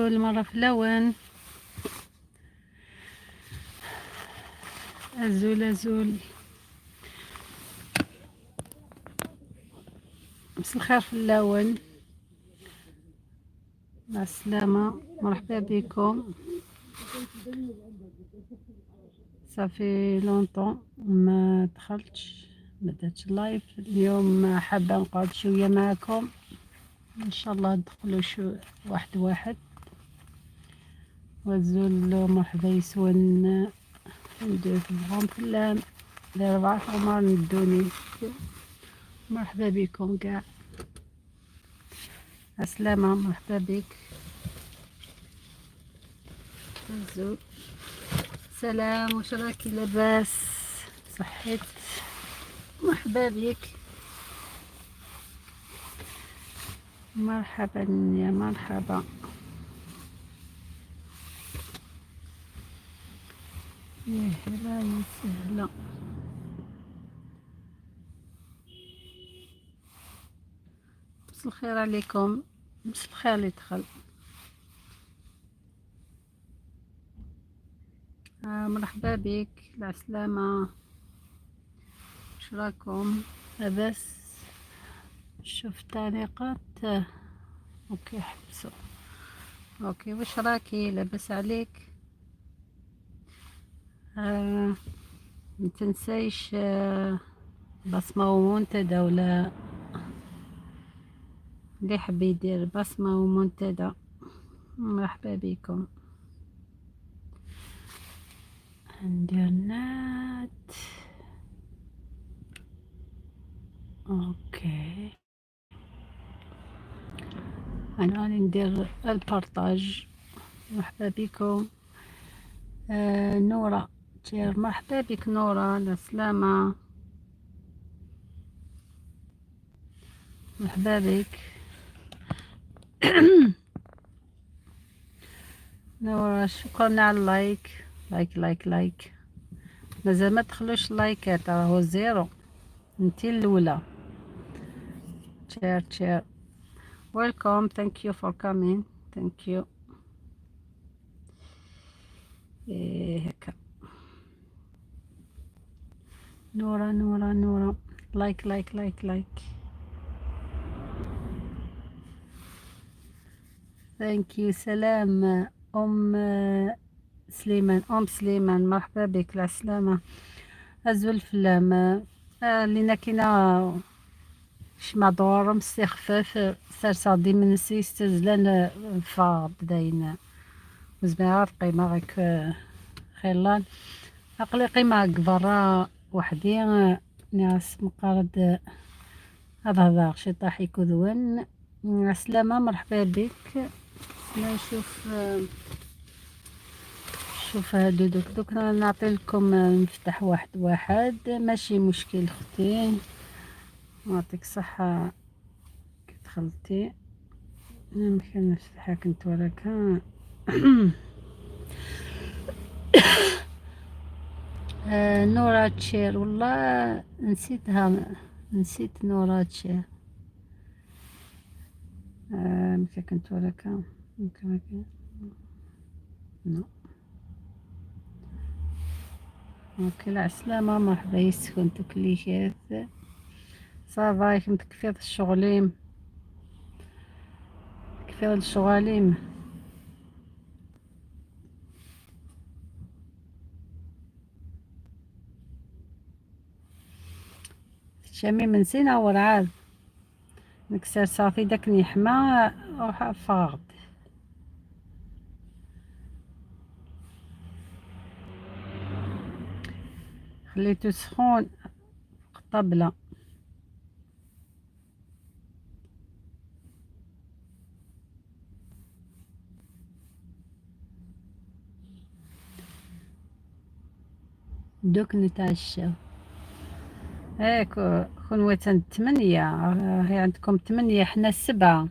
أزول مرة في الأول. أزول أزول، مساء الخير في الأول. مع السلامة، مرحبا بكم. ça fait longtemps ما دخلتش، ما درتش live. اليوم حابة نقعد شوية معكم، ان شاء الله تدخلوا شو واحد واحد. وزول مرحبا يسون ندير في اللام 4 عمر ندوني. مرحبا بكم كاع، السلامة، مرحبا بك. الزول سلام، واش راكي؟ لاباس؟ صحيت؟ مرحبا بك، مرحبا يا مرحبا. يا هلا يا سهلا. مساء الخير عليكم، مساء الخير اللي دخل. مرحبا بك، العسلامة، واش راكم؟ لاباس؟ شوف تعليقات. OK حبسوا. OK واش راكي؟ لاباس عليك؟ ما تنسايش بصمة ومنتدى، ولا اللي يحب يدير بصمة ومنتدى مرحبا بكم. ندير نات. OK انا راني ندير ال partage. مرحبا بكم. نورة تير، مرحبا بك نورة، السلامة، مرحبا بك نورة. شكرا على ال like like like like. مازال ما دخلوش اللايكات، راهو zéro. انتي الاولى. share share. Welcome, thank you for coming, thank you. إيه هكا نورة نورة نورة، like like like like. thank you. سلام ام سليمان، ام سليمان مرحبا بك، العسلامة. ازول فلام لينا كاينه شما دور مسي خفاف سرسا دي من سيستزلان فا بداين وزميرات قيمة غيك خيلان عقلي قيمة كبرا وحدي ناس مقارد هذا هذا شي طاح يكذون. عسلامة مرحبا بك. نشوف شوف هادو دوك دوك نعطي لكم نفتح واحد واحد، ماشي مشكل اختي، نعطيك صحة كي دخلتي. يمكن نفتحها كنت وراك. نورا تشير، والله نسيتها، نسيت نورا تشير. متى كنت وراك؟ يمكن no. OK العسلامة، مرحبا يسكن تكليشات. ça va ياك متكفيض الشغليم، كفيض الشغاليم. شامي من سينا ورعاد نكسر صافي داك نيحمى روح فاغد. خليته سخون فوق الطابلة. دوك نتعشاو. هيك كون وتن 8، هي عندكم 8، حنا 7.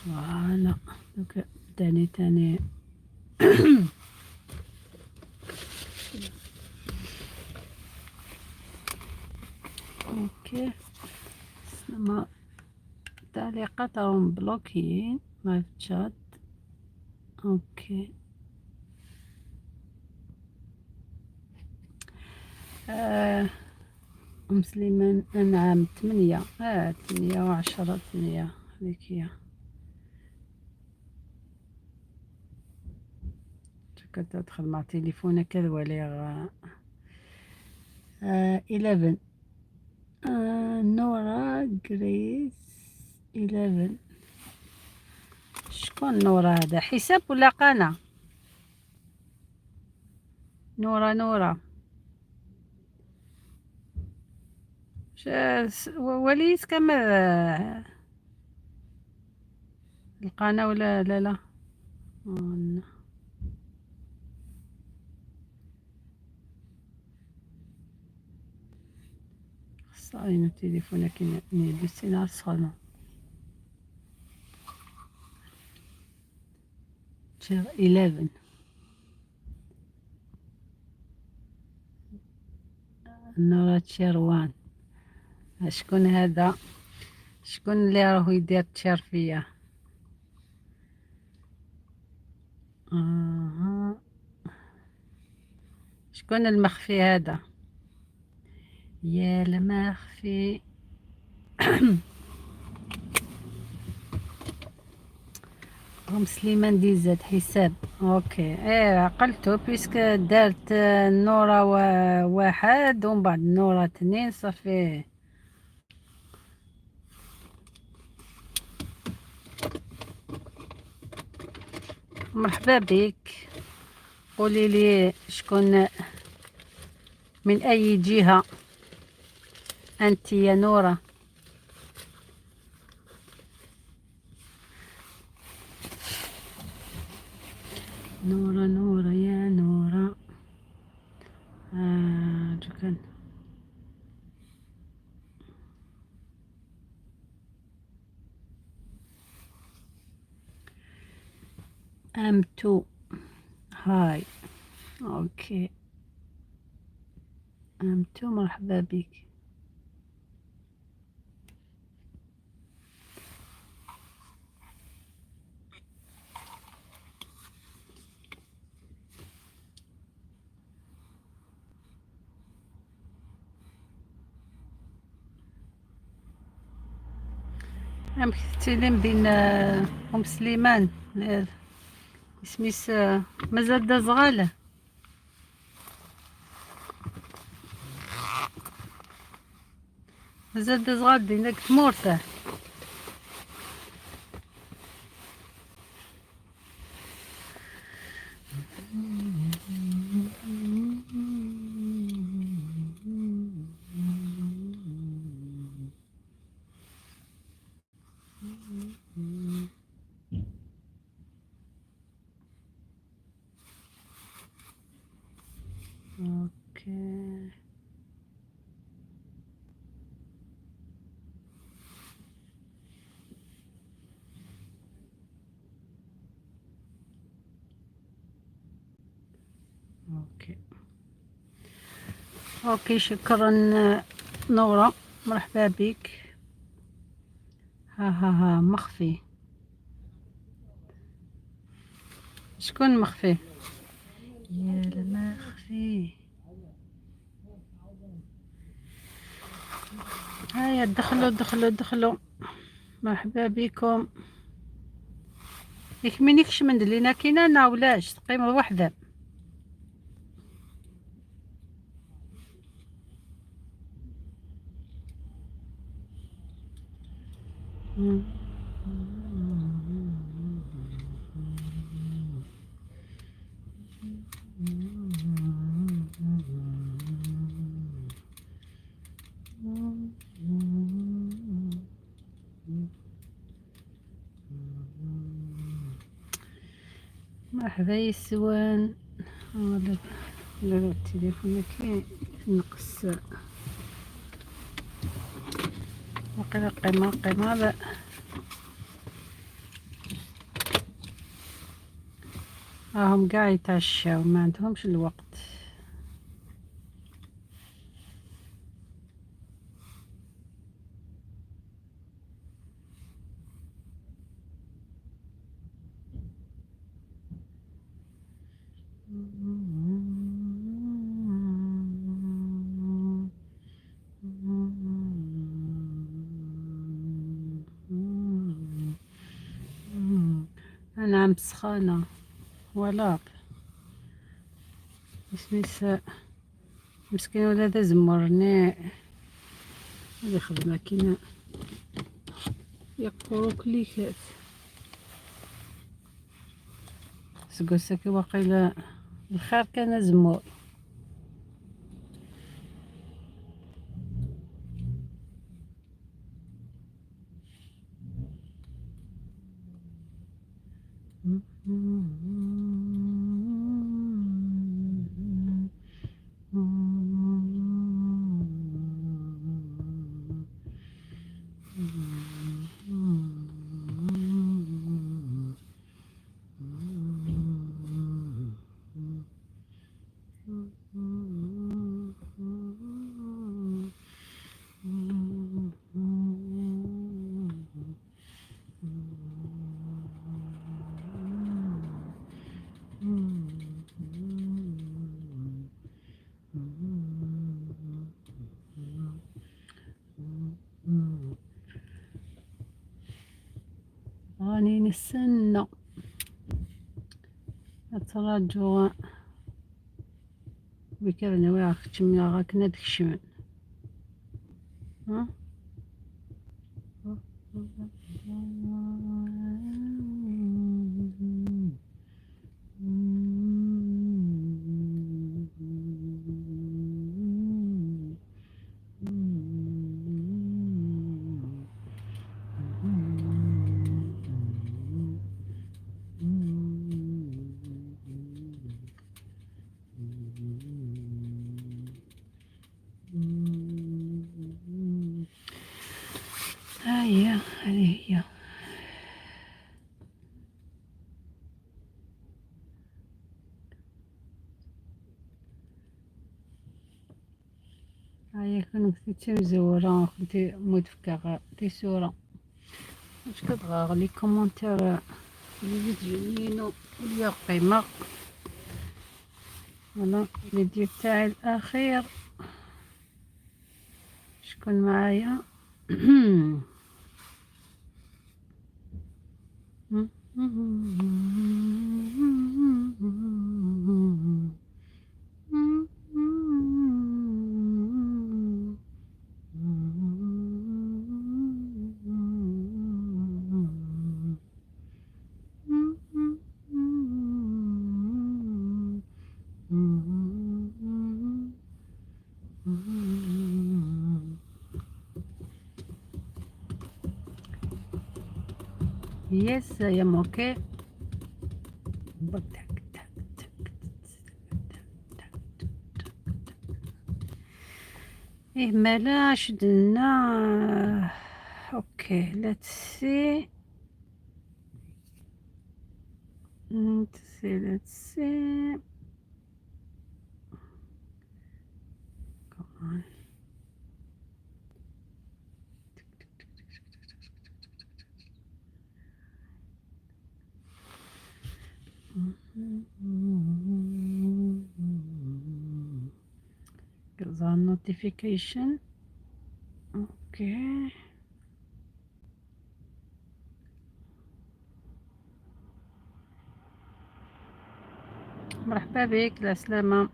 voilà. لا دوك تاني تاني. OK، ما تعليقات راهم bloqués، live chat. OK، ام سليمان انعام 8، 8 و10، 8 هذيك هي. كتدخل مع تليفونك ولا 11. نورا جريس 11. شكون نورا هذا؟ حساب ولا قناة؟ نورا نورا وليت كمل القناة ولا لا؟ لا. خصني التليفون كي ندوسي سخونة. share 11. نورا share 1. شكون هذا؟ شكون اللي راهو يدير share فيا؟ شكون المخفي هذا؟ يا المخفي. ام سليمان ديزاد حساب. OK، ايه عقلتو، puisque دارت نورا 1 ومن بعد نورا 2، صافي. مرحبا بك. قولي لي شكون، من اي جهة انت يا نورا؟ نورا نورا يا نورا. شكرا. M2، hi. OK، M2، مرحبا بك. ام تيليم بين ام سليمان اسميس مازال دا زغاله. مازال دا زغال دينك تمورته. OK، OK، OK، شكرا نورا، مرحبا بك. ها ها ها، مخفي. شكون مخفي؟ يا المخفي. هيا دخلوا دخلوا دخلوا، مرحبا بكم. ياك منيكش من لينا كاينه انا ولاش تقيمة وحده. مرحبا يسوان. لا لا، التليفون كي نقص وقيلا قيمة قيمة. راهم قاع يتعشاو، ما عندهمش الوقت. أنا مسخانة ولا اسميس مسكين ولا ذا زمرني هذه خدمة كينا يقرو كليكات سكوساكي وقيلا الخير كان زمور. راني نستنى اتراجع وكذا نوي كتشمي راك ندكشمن. ها هيا هذه هي. هيا كنت مزورة كنت مدفكة تي صورة واش كتغا les commentaires les vidéos نينو وليا قيمة. voilà الفيديو تاعي الأخير، شكون معايا؟ Yes, I am okay. إيه مالا شدنا. okay let's see let's see let's see come on. كذا notification. okay مرحبا بك السلامة.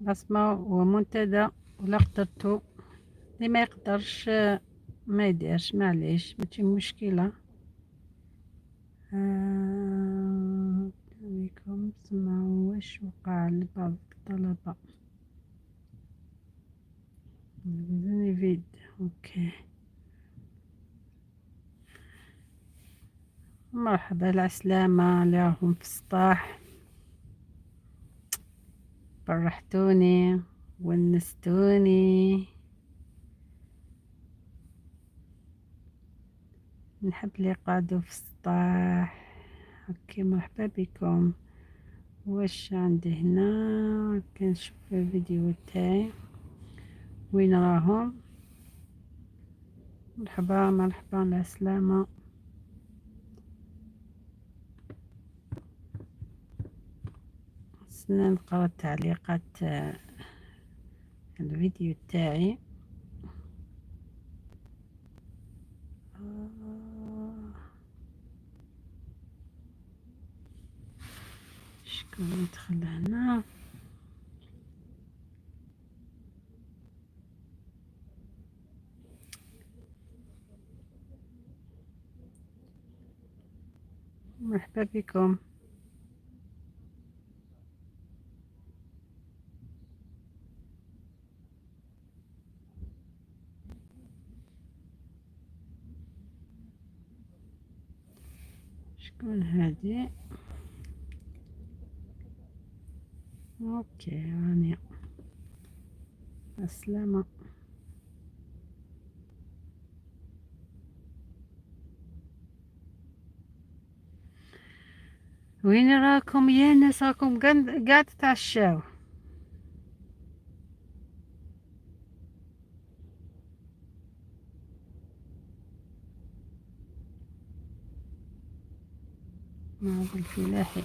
بصمة ومنتدى ولا قدرتو، اللي ما يقدرش ما يديرش معليش ماشي مشكلة. عليكم سمعوا واش وقع لبعض الطلبة فيد. okay مرحبا العسلامة اللي راهم في السطاح، فرحتوني ونستوني. نحب اللي قعدوا في السطح. okay مرحبا بكم. واش عندي هنا؟ كنشوف الفيديو تاعي وين راهم. مرحبا مرحبا، على السلامة. نقرا التعليقات الفيديو تاعي. شكون يدخل هنا؟ مرحبا بكم. شكون هادي؟ okay رانيا، السلامة. وين راكم يا ناس؟ راكم قاعد تتعشاو؟ مع الفلاحي.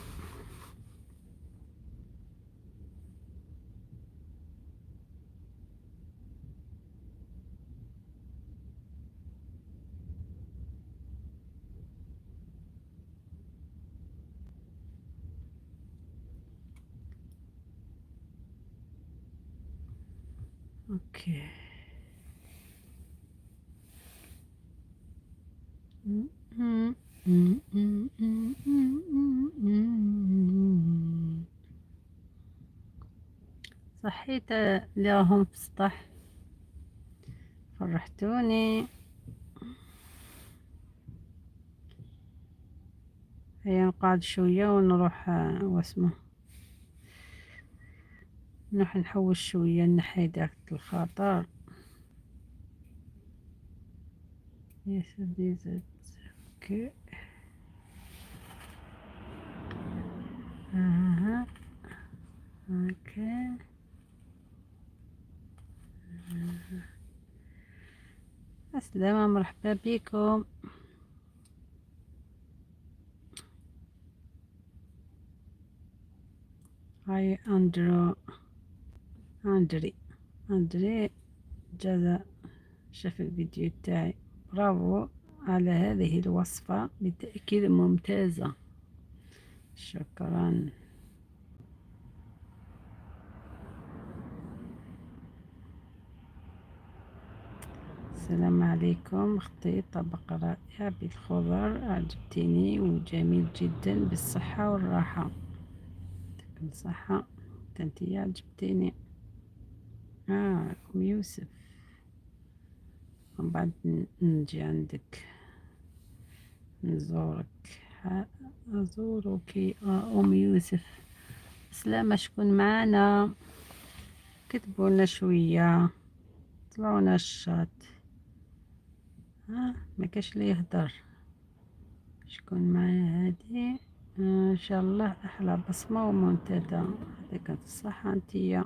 okay. صحيت اللي راهم في السطح، فرحتوني. هيا نقعد شوية ونروح، واسمه نروح نحوش شوية، نحي داك الخاطر. ياسر ديزت. okay اها okay. السلامة، مرحبا بكم. هاي اندرو، اندري، اندري جا شاف الفيديو تاعي. برافو على هذه الوصفة، بالتأكيد ممتازة. شكرا. السلام عليكم اختي، طبق رائع بالخضر، عجبتني وجميل جدا، بالصحة والراحة. يعطيكم الصحة، انتي عجبتيني. ام يوسف، ومن بعد نجي عندك نزورك، ازورك ام يوسف. سلامة. شكون معانا؟ كتبوا لنا شوية، طلعونا الشات. ها ما كاش اللي يهدر. شكون معايا هادي؟ ان شاء الله احلى بصمة ومنتدى. يعطيك الصحة انتيا.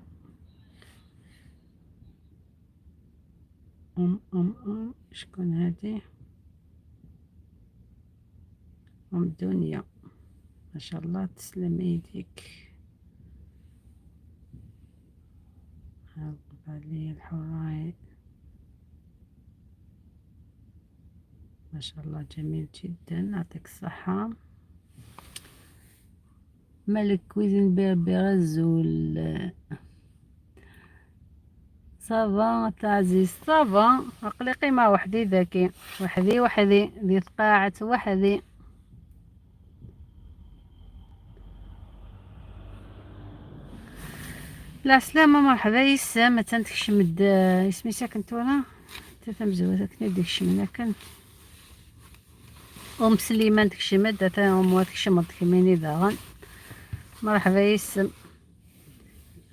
ام ام ام شكون هادي؟ ام دنيا، ما شاء الله تسلم ايديك. القبالية الحراية ما شاء الله جميل جدا، يعطيك الصحة. ملك cuisine berbère الزول. ça va تعزيز؟ ça va. عقلي مع وحدي ذاكي، وحدي وحدي ذي ثقاعت وحدي. لا سلامة، مرحبا يسا. ما تنتكشمد اسمي ساكن تونا تتمزوز كني شمنا كنت ام سليمان تكشمد تا ام تكشمد كميني داغن. مرحبا يسم.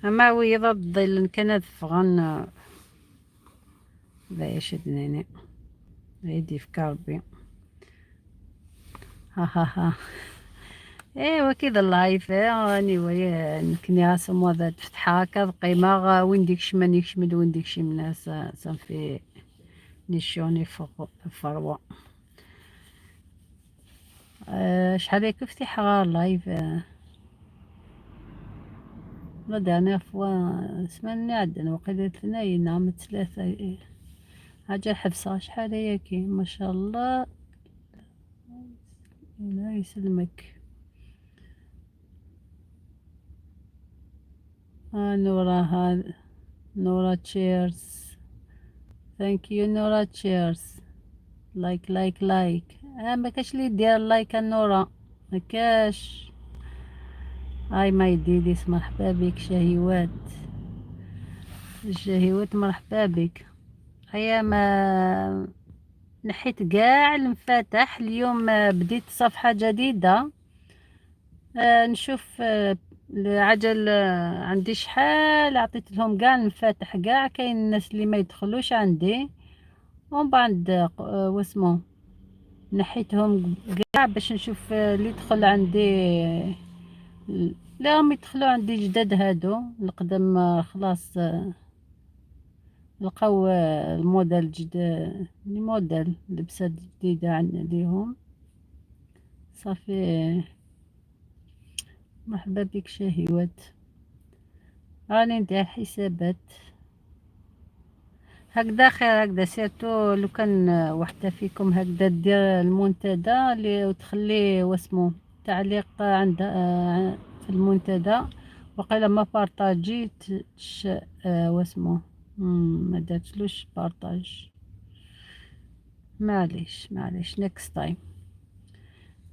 اما ويض الظل كان فغن ذا يشدنيني يدي في كاربي. ها ها ها. ايوا كذا ال live راني ويا نكني راسو تفتح هكا قيمة وين ديك شمن يكشمد وين ديك شي الناس صافي نيشوني فروا. شحال هيك فتح live la dernière fois سمانة عندنا وقيلا اثنين نعم ثلاثة حاجة حفصة. شحال هيك ما شاء الله، الله يسلمك. نورا، ها نورا cheers، thank you نورا cheers، like like like. ما كاش اللي يدير like نورا، ما كاش. هاي ماي ديديس مرحبا بك. شهيوات الشهيوات مرحبا بك. هيا ما نحيت كاع المفاتح اليوم، بديت صفحة جديدة. نشوف العجل عندي شحال عطيت لهم كاع المفاتح كاع. كاين الناس اللي ما يدخلوش عندي، ومن بعد واسمو نحيتهم كاع باش نشوف اللي يدخل عندي. لا هم يدخلوا عندي جداد، هادو القدم خلاص لقاو الموديل جديد، les modèles لبسات جديدة عندهم صافي. مرحبا بك شهيوات. راني ندير حسابات هكذا خير هكذا، surtout لو كان وحده فيكم هكذا دير المنتدى اللي وتخلي واسمو تعليق عند في المنتدى. وقيلا ما بارطاجيتش واسمو ما درتلوش partage. معليش معليش، next time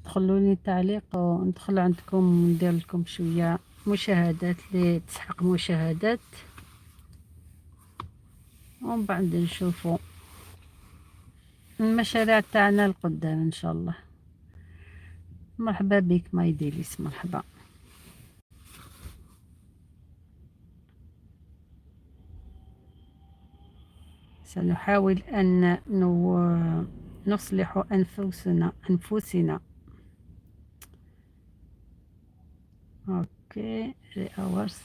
دخلوني تعليق وندخل عندكم وندير لكم شويه مشاهدات اللي تسحق مشاهدات، ومن بعد نشوفوا المشاريع تاعنا القدام ان شاء الله. مرحبا بك ماي ديليس، مرحبا. سنحاول أن نصلح أنفسنا. okay hours.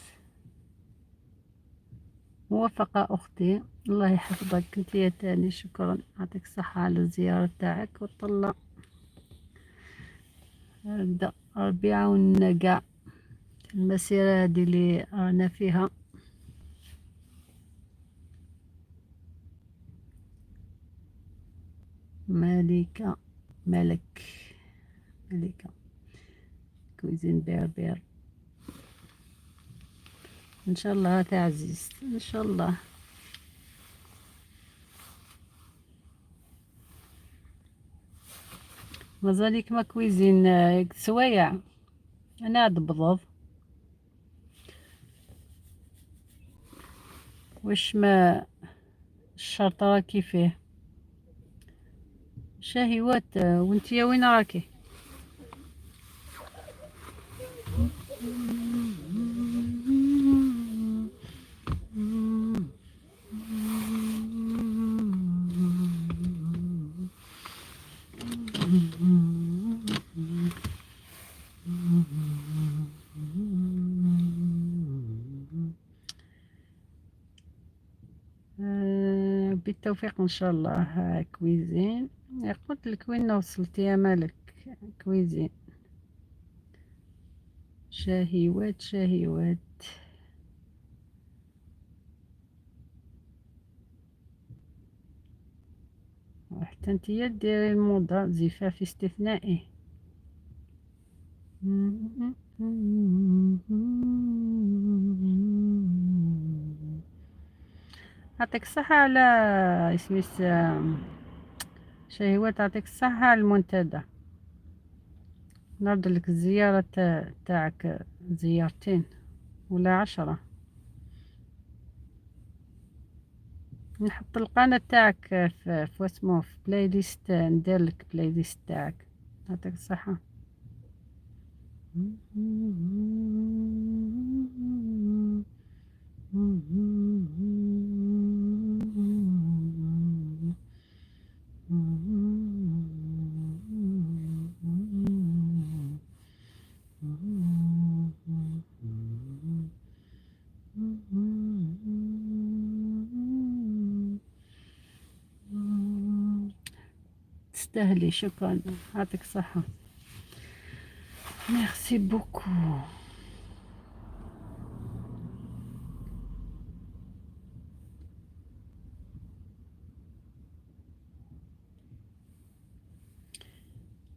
موفقة أختي، الله يحفظك انت يا تاني. شكرا، يعطيك الصحة على الزيارة تاعك والطلة. هكذا ربي يعاوننا كاع المسيرة هذه اللي رانا فيها. ملكة ملك ملكة cuisine berbère ان شاء الله تعزيز ان شاء الله. مازالك ما cuisine سوايع انا عاد بضض. واش ما الشرط راكي فيه شهيوات؟ وانتيا وين راكي؟ بالتوفيق ان شاء الله. cuisine قلت لك وين وصلت يا مالك؟ cuisine شهيوات شهيوات. حتى انتيا ديري الموضة زفاف استثنائي. يعطيك الصحة على اسميس شهيوات، يعطيك الصحة على المنتدى. نرد لك الزيارة تاعك زيارتين ولا 10. نحط القناة تاعك في واسمو في playlist، ندير لك playlist تاعك. يعطيك الصحة. تستاهلي، شكرا، يعطيك الصحة، merci beaucoup.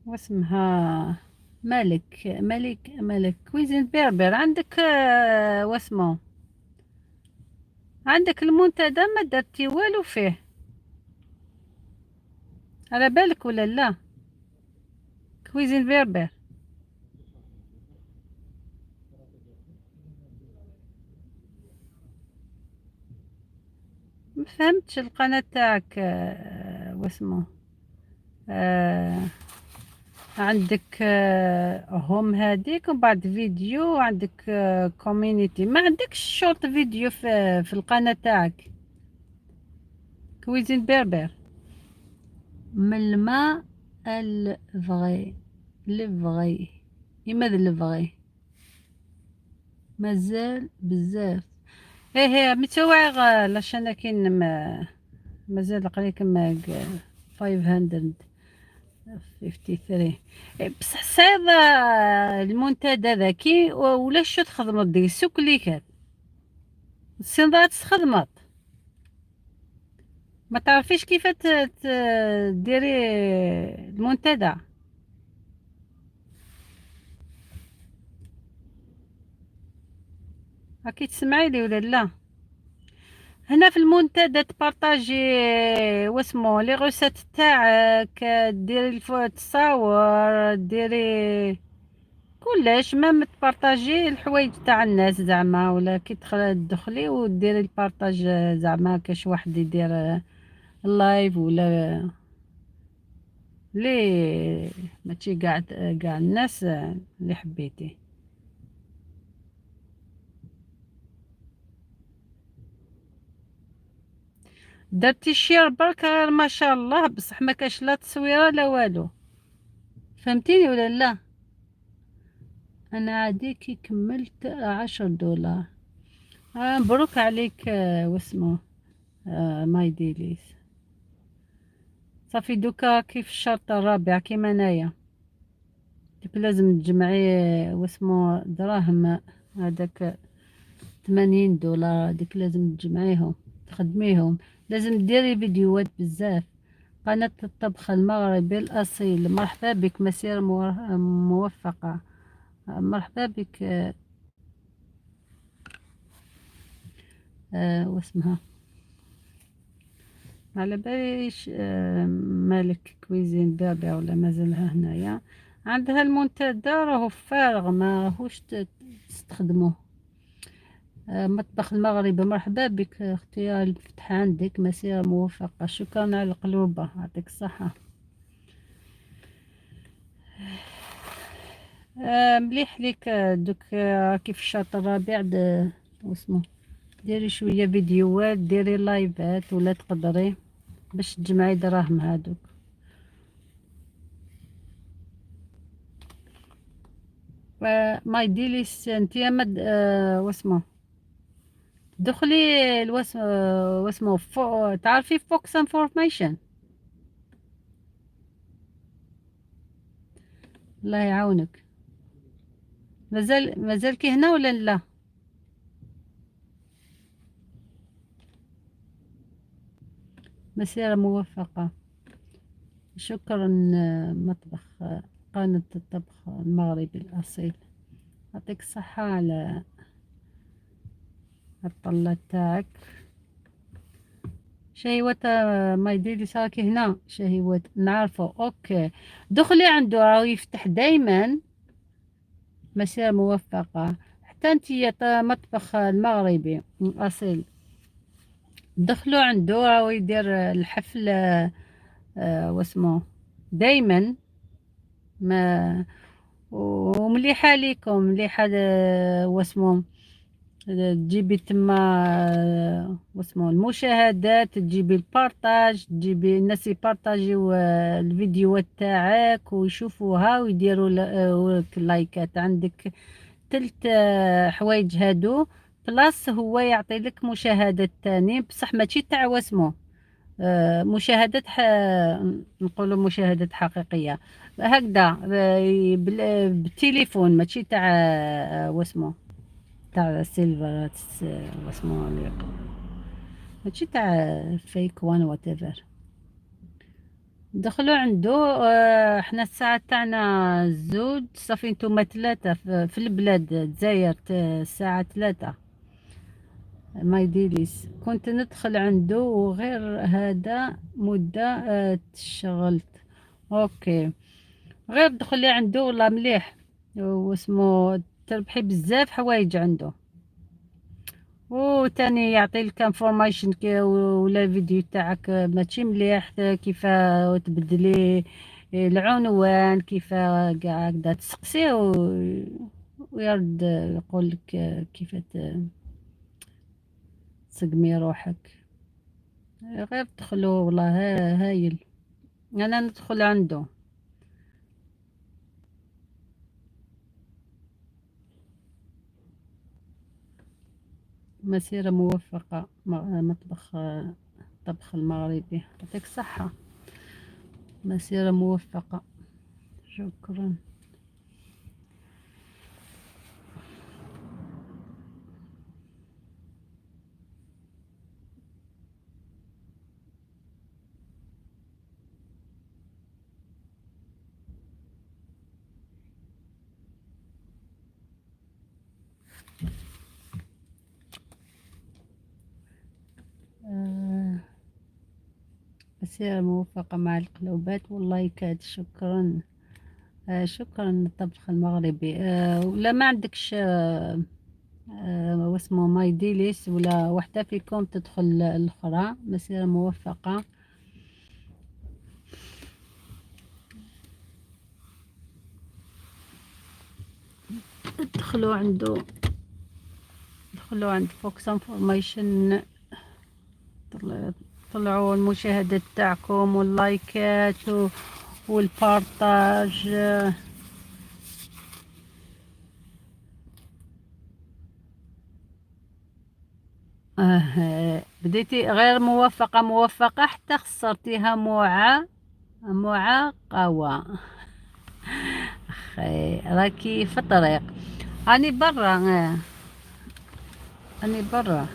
واسمها مالك مالك مالك Cuisine Berbère. عندك واسمو عندك المنتدى ما درتي والو فيه، على بالك ولا لا؟ Cuisine Berbère ما فهمتش القناة تاعك. واسمو عندك home هذيك ومن بعد فيديو، عندك community، ما عندكش short video في القناة تاعك Cuisine Berbère. من الماء ال vrai le vrai لماذا le vrai مازال بزاف. ايه متوعي la chaîne كاين مازال قريب ما 553. بصح صعيب المنتدى ذاكي ولا شو تخدمت ديك السوق اللي كان السنضات تخدمت، ما تعرفيش كيف ديري المنتدى. راكي تسمعي لي ولا لا؟ هنا في المنتدى ت partager واسمو les recettes تاعك، ديري التصاور، ديري كلش، même ت partager الحوايج تاع الناس زعما، ولا كي تدخلي وديري ال partage زعما كاش واحد يدير ال live ولا لي ماشي كاع الناس اللي حبيتي. درتي share برك غير ما شاء الله، بصح ما كاش لا تصويره لا والو، فهمتيني ولا لا؟ انا عادي كي كملت 10 دولار. مبروك عليك. واسمو ماي ديليس صافي دوكا كيف الشرط الرابع كيما انايا دوك لازم تجمعي واسمو دراهم هذاك 80 دولار، ديك لازم تجمعيهم تخدميهم، لازم ديري فيديوهات بزاف. قناة الطبخ المغربي الأصيل، مرحبا بك، مسيرة موفقة، مرحبا بك. واسمها على باليش مالك Cuisine Berbère ولا مازالها هنايا؟ عندها المنتدى راهو فارغ ما هوش تستخدموه. مطبخ المغربي، مرحبا بك اختي، الفتح عندك، مسيرة موفقة، شكرا على القلوبة، يعطيك الصحة. مليح ليك. دوك كيف الشرط الرابع واسمو ديري شوية فيديوهات، ديري لايفات ولا تقدري باش تجمعي دراهم هادوك. ماي ديليس انتيا مد واسمو دخلي الواسم واسمو تعرفي Fox Information. الله يعاونك. مازال كي هنا ولا لا؟ مسيرة موفقة، شكرا. مطبخ قناة الطبخ المغربي الأصيل، يعطيك الصحة على الطلة تاعك. شهيوات ما يدير راكي هنا شهيوات نعرفو. OK دخلي عنده راهو يفتح دايما. مسيرة موفقة. حتى انت مطبخ المغربي الأصيل دخلوا عنده راهو يدير الحفل واسمو دايما ما ومليحة ليكم، مليحة واسمو تجيبي تما واسمو المشاهدات، تجيبي ال partage، تجيبي الناس يبارطاجيو الفيديوهات تاعك ويشوفوها ويديروا لك لايكات. عندك تلت حوايج هادو plus هو يعطي لك مشاهدات تاني، بصح ماشي تاع واسمو مشاهدات، نقولوا مشاهدات حقيقية هكذا بالتليفون، ماشي تاع واسمو تاع سيلفر واسمو، ماشي تاع fake one whatever. دخلوا عنده. حنا الساعة تاعنا 2، صافي نتوما 3 في البلاد الجزائر الساعة 3. ماي ديليس كنت ندخل عنده وغير هذا مدة تشغلت. OK، غير دخلي عنده والله مليح، واسمو تربحي بزاف حوايج عنده، وتاني يعطي لك information ولا الفيديو تاعك ماشي مليح كيف تبدلي العنوان، كيف كاع هكذا تسقسيه ويرد يقول لك كيف تسقمي روحك. غير دخلوا والله هايل، انا ندخل عنده. مسيرة موفقة. مطبخ الطبخ المغربي، يعطيك الصحة، مسيرة موفقة، شكرا. مسيرة موفقة مع القلوبات واللايكات، شكرا. شكرا للطبخ المغربي. ولا ما عندكش واسمه ماي ديليس ولا وحدة فيكم تدخل الأخرى. مسيرة موفقة. دخلوا عنده، دخلوا عند فوكس انفورميشن، طلعوا المشاهدات تاعكم واللايكات وال partage. بديتي غير موفقة، موفقة حتى خسرتيها معاقوة. أخي راكي في الطريق. أني برا، أني برا.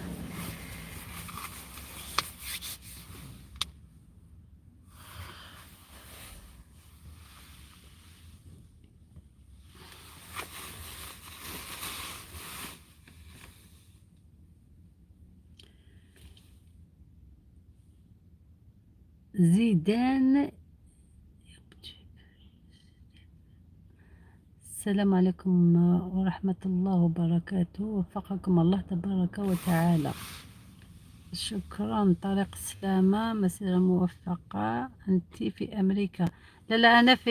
زيدان، السلام عليكم ورحمة الله وبركاته، وفقكم الله تبارك وتعالى. شكرا. طريق السلامة، مسيرة موفقة. أنت في أمريكا؟ لا لا، أنا في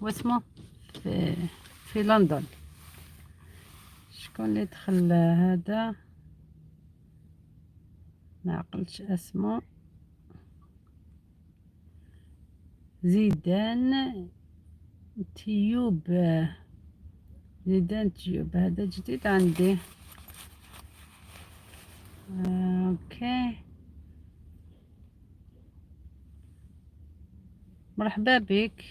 واسمه في لندن. شكون اللي دخل هذا؟ ما عقلتش اسمه. زيدان تيوب، زيدان تيوب هذا جديد عندي. OK، مرحبا بك.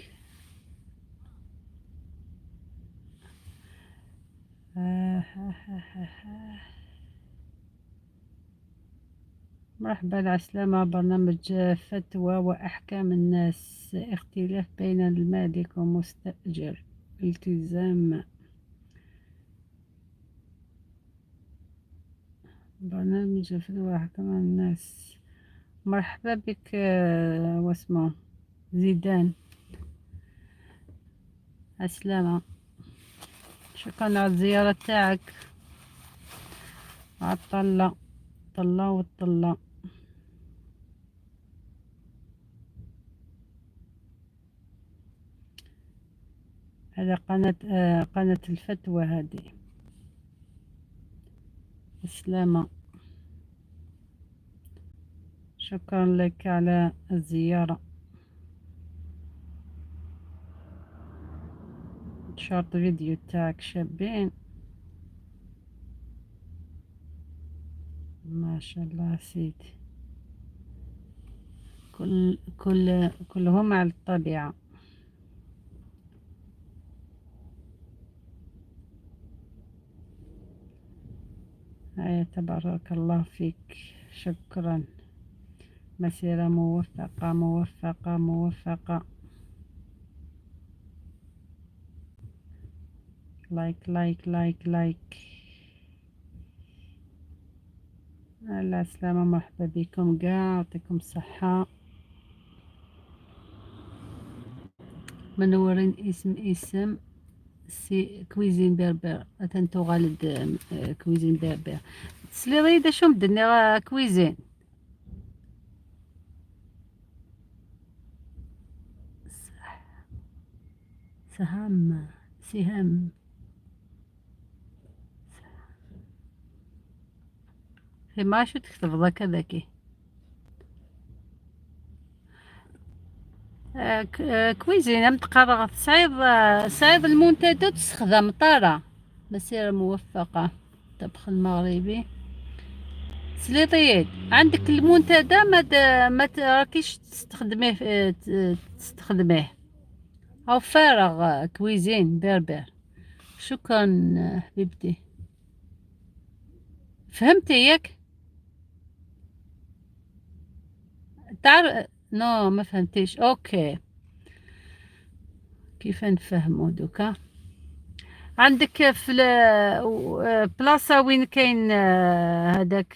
مرحبا العسلامة. برنامج فتوى وأحكام الناس، اختلاف بين المالك ومستأجر، التزام. برنامج فتوى وأحكام الناس. مرحبا بك. واسمه زيدان، السلامة. شكرا على الزيارة تاعك، عالطلة طلة والطلة. هذا قناة الفتوى هذه. السلامة، شكرا لك على الزيارة. short video تاعك شابين ما شاء الله سيدي. كل كل كلهم على الطبيعة. هيا تبارك الله فيك، شكرا. مسيرة موفقة موفقة موفقة. like like like like. على السلامة، مرحبا بكم كاع، يعطيكم الصحة. منورين. اسم اسم c'est Cuisine Berbère. اتنتو غالد Cuisine Berbère. تسلي غير شو مدني cuisine. سهام سهام في ما شو تكتب ذاك ذاكي. Cuisine ام تقرا تصعيب صعيب المنتدى تستخدم طارة. مسيرة موفقة. الطبخ المغربي سليطيات. عندك المنتدى ما راكيش تستخدميه، تستخدميه او فارغ. Cuisine Berbère. شكرا حبيبتي، فهمتي ياك؟ تعرف non ما فهمتيش. OK، كيف نفهمو دوكا؟ عندك في بلاصة وين كاين هذاك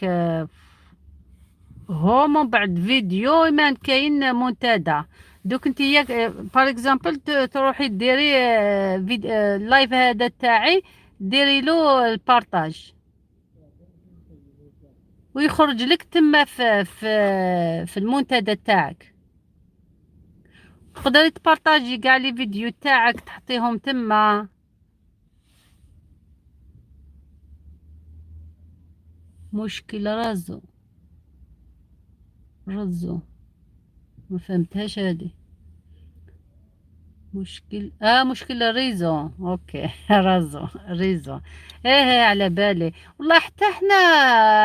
home ومن بعد فيديو ما كاين منتدى. دوك انت par exemple تروحي ديري ال live هذا تاعي، ديري له ال partage ويخرج لك تما في المنتدى تاعك. تقدري تبارطاجي كاع les vidéos تاعك، تحطيهم تما. مشكل réseau réseau ما فهمتهاش هادي. مشكل مشكل réseau. OK réseau réseau. ايه على بالي والله، حتى حنا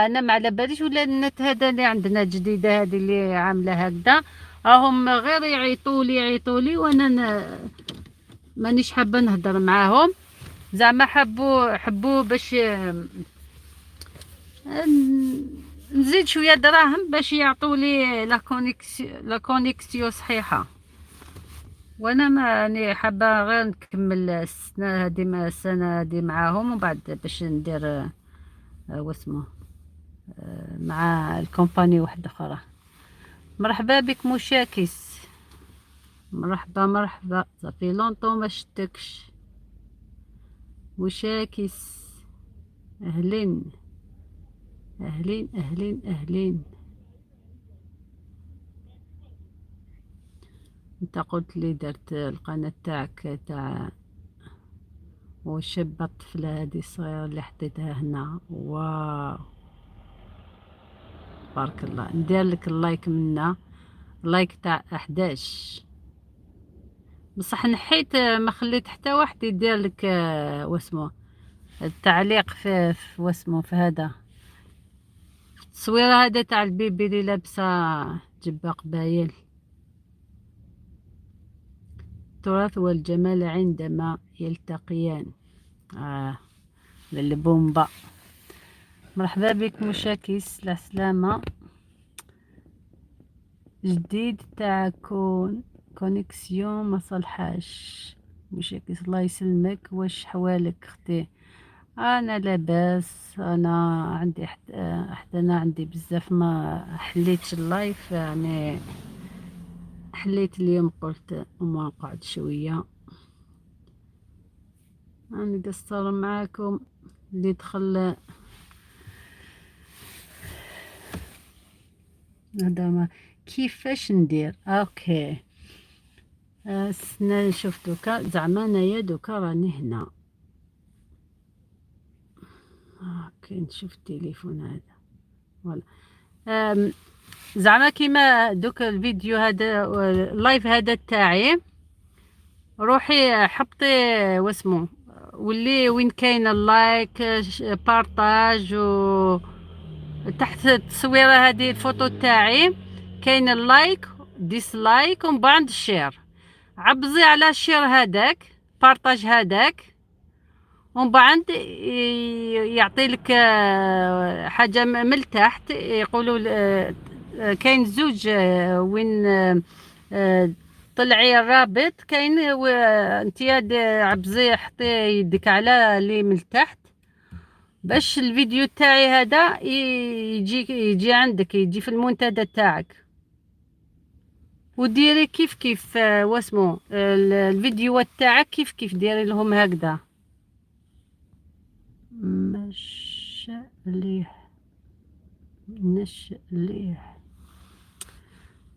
انا ما على باليش ولا النت هذا اللي عندنا جديدة هذه اللي عامله هكذا، راهم غير يعيطوا لي يعيطوا لي وانا مانيش حابة نهضر معاهم. زعما حبوا باش نزيد شوية دراهم باش يعطوا لي la connexion صحيحه، وانا ماني حابة غير نكمل السنة هذه، السنة هذه معاهم، ومن بعد باش ندير واسمه مع ال compagnie واحدة اخرى. مرحبا بك مشاكس، مرحبا مرحبا، ça fait longtemps ما شتكش مشاكس. اهلين اهلين اهلين اهلين. انت قلت لي درت القناة تاعك تاع وشابة الطفلة هذه الصغيرة اللي حطيتها هنا. واو تبارك الله، ندير لك ال like منا، like تاع 11. بصح نحيت، ما خليت حتى واحد يدير لك واسمو التعليق في واسمو في هذا التصويره هذا تاع ال bébé اللي لابسه جبه قبايل. التراث والجمال عندما يلتقيان. للبومبا. مرحبا بك مشاكس، السلامة. جديد تاع connexion ما صلحاش. مشاكس الله يسلمك، واش حوالك اختي؟ انا لاباس. انا عندي حتى انا عندي بزاف ما حليتش ال live، يعني حليت اليوم قلت وما نقعد شوية نقصر معاكم. اللي دخل هذا ما كيفاش ندير. OK استنى نشوف دوكا. زعما انايا دوكا راني هنا. OK نشوف التليفون هذا voilà. زعما كيما دوك الفيديو هذا ال live هذا تاعي، روحي حطي واسمو واللي وين كاين ال like partage، و تحت التصويره هذه الفوتو تاعي كاين ال like. dislike ومن بعد share. عبزي على share هذاك، partage هذاك، ومن بعد يعطي لك حاجة من التحت، يقولوا كاين زوج وين طلعي الرابط، كاين انت عبزي حطي يدك على اللي من التحت باش الفيديو تاعي هذا يجي عندك، يجي في المنتدى تاعك. وديري كيف كيف واسمو الفيديوهات تاعك كيف كيف ديري لهم هكذا. مش ليح نش ليح.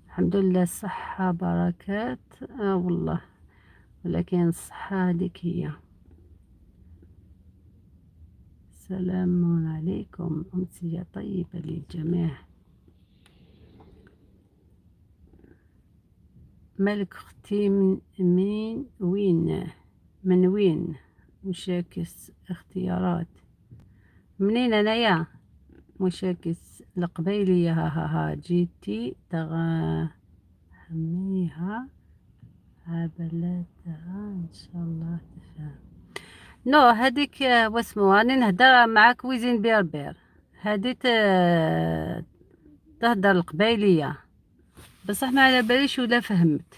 الحمد لله الصحة بركات. والله ولكن الصحة هذيك هي. السلام عليكم، أمسية طيبة للجميع. مالك اختي من وين؟ من وين؟ مشاكس اختيارات. منين انايا؟ مشاكس القبيلية. ها ها ها جيتي تغنيها عبلاتها ان شاء الله تفهم. non هذيك واسمو راني نهدر مع cuisine berbère، هذه تهدر القبيلية بصح ما على باليش ولا فهمت.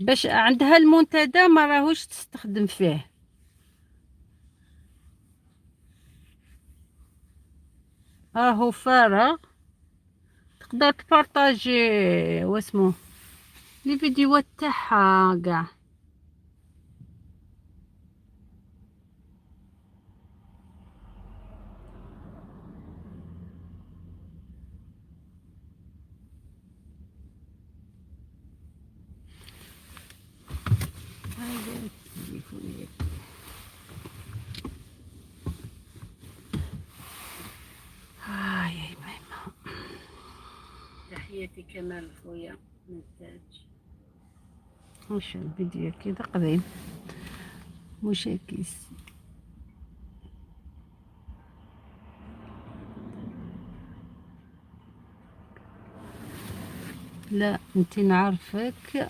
باش عندها المنتدى ما راهوش تستخدم فيه. راهو فارغ، تقدر ت partager واسمو les فيديوهات تاعها كاع. هذا التليفون. يا ماما. تحياتي كمال خويا منتاج. وش الفيديو كذا قديم مشاكس. لا انت نعرفك.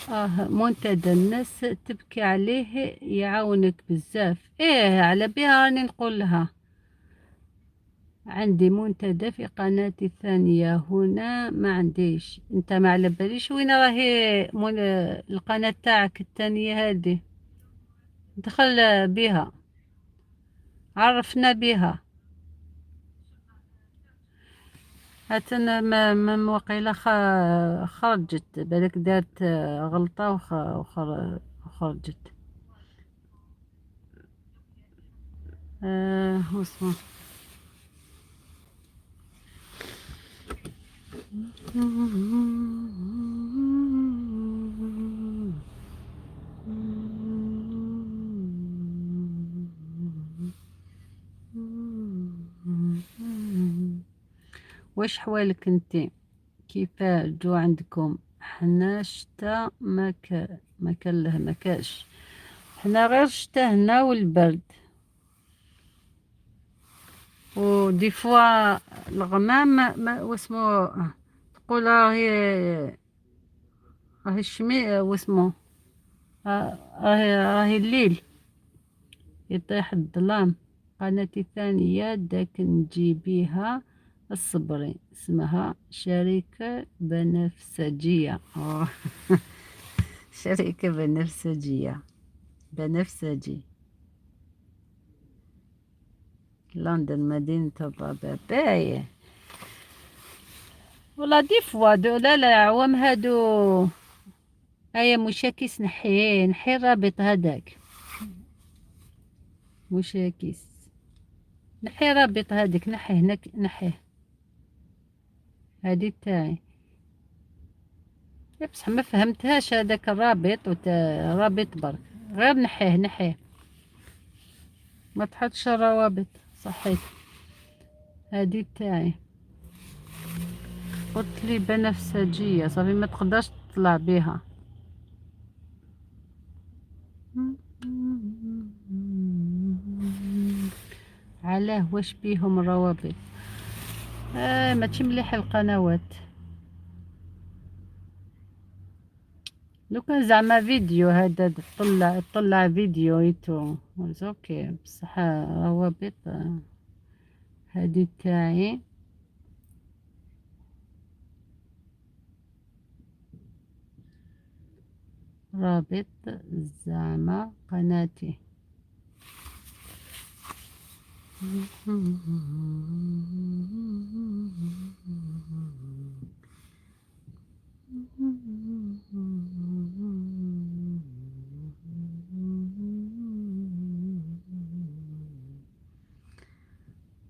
منتدى الناس تبكي عليه يعاونك بزاف. ايه على بها راني نقول لها عندي منتدى في قناتي الثانية هنا ما عنديش. انت ما على باليش وين راهي القناة تاعك الثانية هذه، دخل بها عرفنا بها. حتى ما وقيله خرجت، بالك دارت غلطة وخرجت. واسمه واش حوالك انت؟ كيف الجو عندكم؟ حنا شتا ما كان له، ما كاش. حنا غير شتا هنا والبرد، و des fois الغمام ما واسمو تقول راهي الشمي واسمو راهي الليل يطيح الظلام. قناتي الثانية داك نجيبيها الصبري، اسمها شركة بنفسجية. شركة بنفسجية، بنفسجي، لندن مدينة الضباب. باهي والله des fois دو لا لا عوام هادو. هيا مشاكس، نحي الرابط هذاك. مشاكس نحي رابط هذيك، نحي هناك، نحيه هادي تاعي. بصح ما فهمتهاش هذاك الرابط، رابط برك غير نحيه نحيه، ما تحطش الروابط. صحيت هادي تاعي. قلت لي بنفسجية صافي ما تقدرش تطلع بها. علاه واش بيهم الروابط؟ ماشي مليح القنوات. لو كان زعما فيديو هذا طلع فيديو et tout OK، بصح روابط هذه تاعي. رابط زعما قناتي.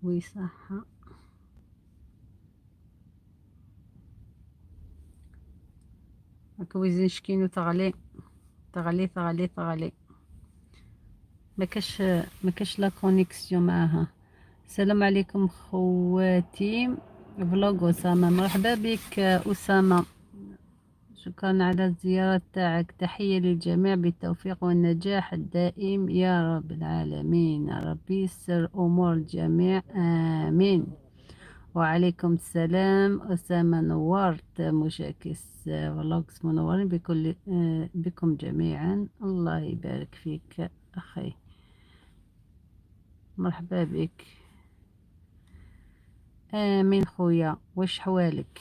oui صح. هاكا شكينو تغلي تغلي تغلي تغلي، ما كاش la connexion معاها. السلام عليكم خواتي، vlog اسامة، مرحبا بك اسامة، شكرا على الزيارة تاعك. تحية للجميع، بالتوفيق والنجاح الدائم يا رب العالمين، ربي يسر امور الجميع، امين. وعليكم السلام اسامة، نورت مشاكس vlogs، منورين بكل بكم جميعا، الله يبارك فيك اخي، مرحبا بك. امين خويا، واش حوالك؟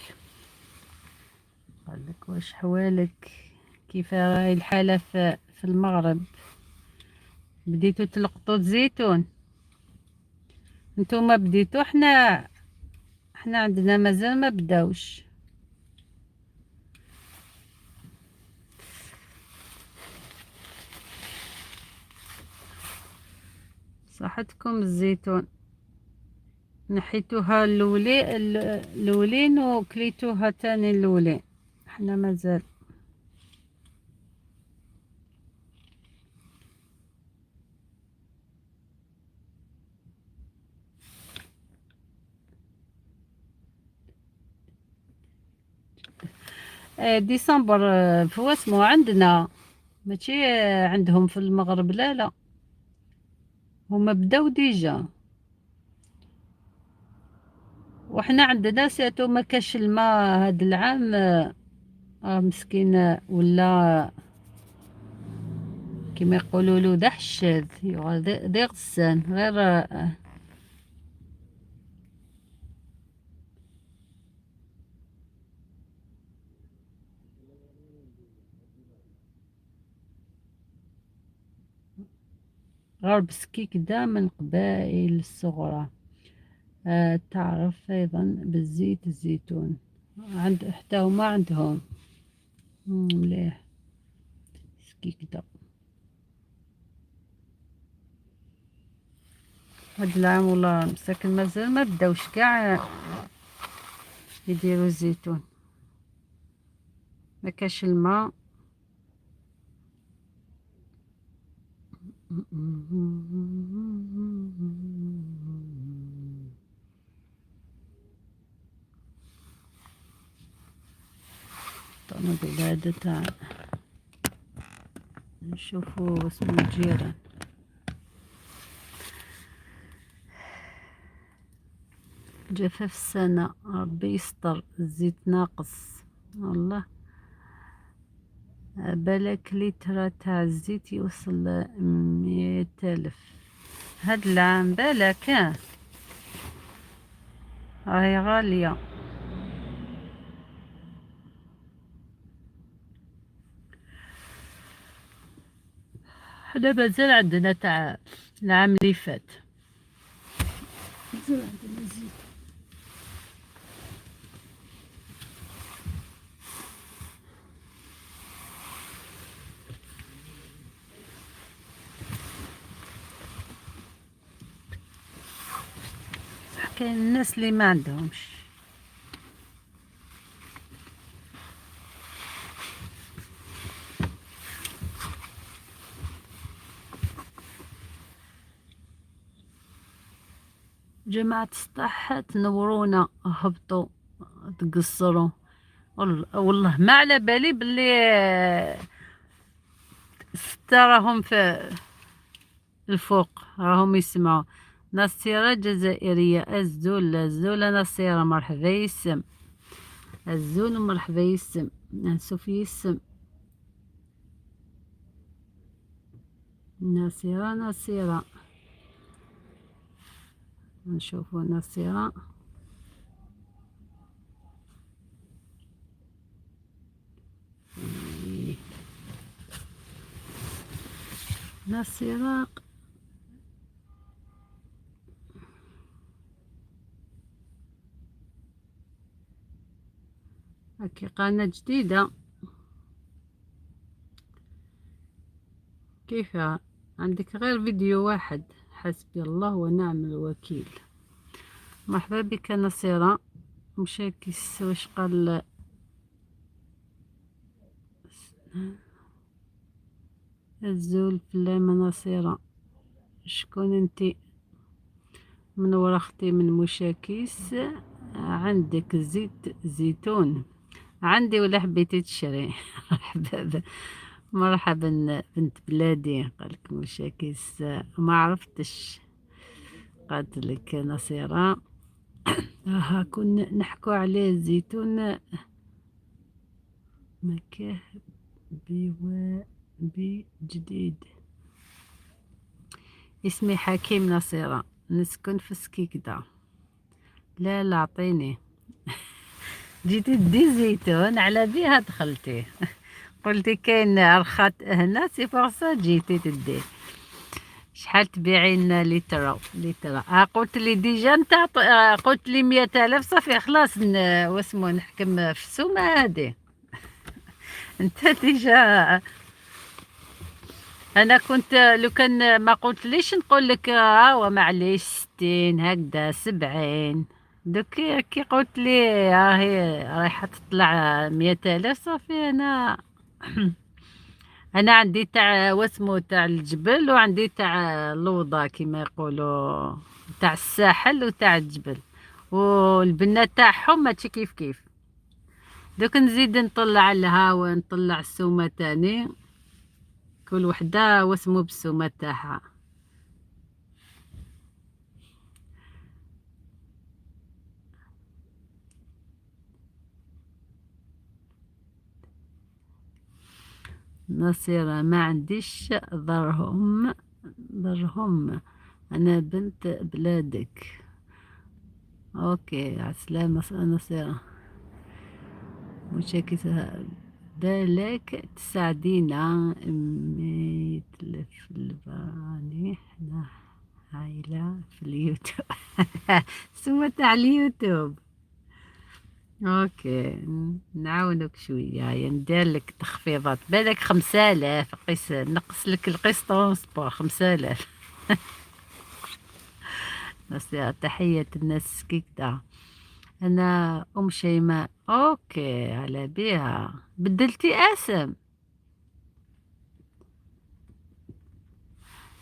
قالك واش حوالك، كيف راهي الحالة في المغرب؟ بديتو تلقطوا الزيتون نتوما؟ بديتو؟ حنا عندنا مازال ما بداوش. صحتكم الزيتون، نحيتوها الاولي الاولين وكليتوها تاني الاولين، حنا مازال. ديسمبر في اسمو عندنا، ماشي عندهم في المغرب، لا لا هما بداو déjà، وحنا عندنا surtout ما كاش الماء هاد العام. مسكين ولا كما يقولوا له دحشد دي غسان غير غرب سكيكدا من قبائل الصغرى. تعرف أيضا بالزيت الزيتون، عند حتى هما عندهم مليح سكيكدا. هاد العام والله مساكن مازال ما بداوش كاع يديروا الزيتون، ما كاش الماء. طنوبيل هذا تاع نشوفو اسمو الجيران. جفاف السنة، ربي يستر، الزيت ناقص والله. بالك لتر تاع الزيت يوصل 100,000 هاد العام، بالك راهي غالية. حنا مازال عندنا تاع العام اللي فات، مازال عندنا الزيت. كاين الناس اللي ما عندهمش. جماعة السطح تنورونا، هبطوا تقصروا. والله ما على بالي باللي ستة راهم في الفوق، راهم يسمعوا. نصيرة جزائرية، الزول الزولة نصيرة، مرحبا يسم الزول، مرحبا يسم نسوف يسم. نصيرة نصيرة، نشوفو نصيرة. نصيرة هاكي قناة جديدة. كيف عندك غير فيديو واحد؟ حسبي الله ونعم الوكيل. مرحبا بك نصيرة. مشاكس واش قال؟ الزول فلامة نصيرة، شكون انتي؟ منورة اختي من مشاكس. عندك زيت زيتون؟ عندي ولا حبيتي تشري؟ مرحبا مرحبا بنت بلادي. قالك مشاكس ما عرفتش. قالت لك نصيرة ها كنا نحكو عليه الزيتون مكاه بي جديد. اسمي حكيم نصيرة، نسكن في سكيكدة. لا لا عطيني. جيتي دي زيتون على بيها دخلتي، قلتي كاين رخات هنا، c'est pour ça جيتي تدي. شحال تبيعين لتر؟ لتر قلت لي déjà انت قلت لي 100,000 صافي خلاص. واسمو نحكم في السومة هادي. انت déjà انا كنت لو كان ما قلت ليش نقول لك ها معليش 60 هكذا 70. دوك كي قلت لي راهي رايحة تطلع 100,000 صافي. انا عندي تاع واسمو تاع الجبل وعندي تاع اللوضة كما يقولوا، تاع الساحل وتاع الجبل، والبنات تاعهم ماشي كيف كيف. دوك نزيد نطلع لها ونطلع السومة تاني، كل وحدة واسمو بالسومة تاعها. نصيرة ما عنديش ضرهم ضرهم، أنا بنت بلادك. OK عسلامة نصيرة. مشاكسة بالك تساعدينا ميتلف البراني، حنا عائلة في اليوتيوب. سما تاع اليوتيوب. OK نعاونك شوية، يعني ندير لك تخفيضات بالك 5000 قيس، نقص لك القيس transport 5000. تحية الناس كيكدا. أنا أم شيماء. OK على بيها بدلتي اسم.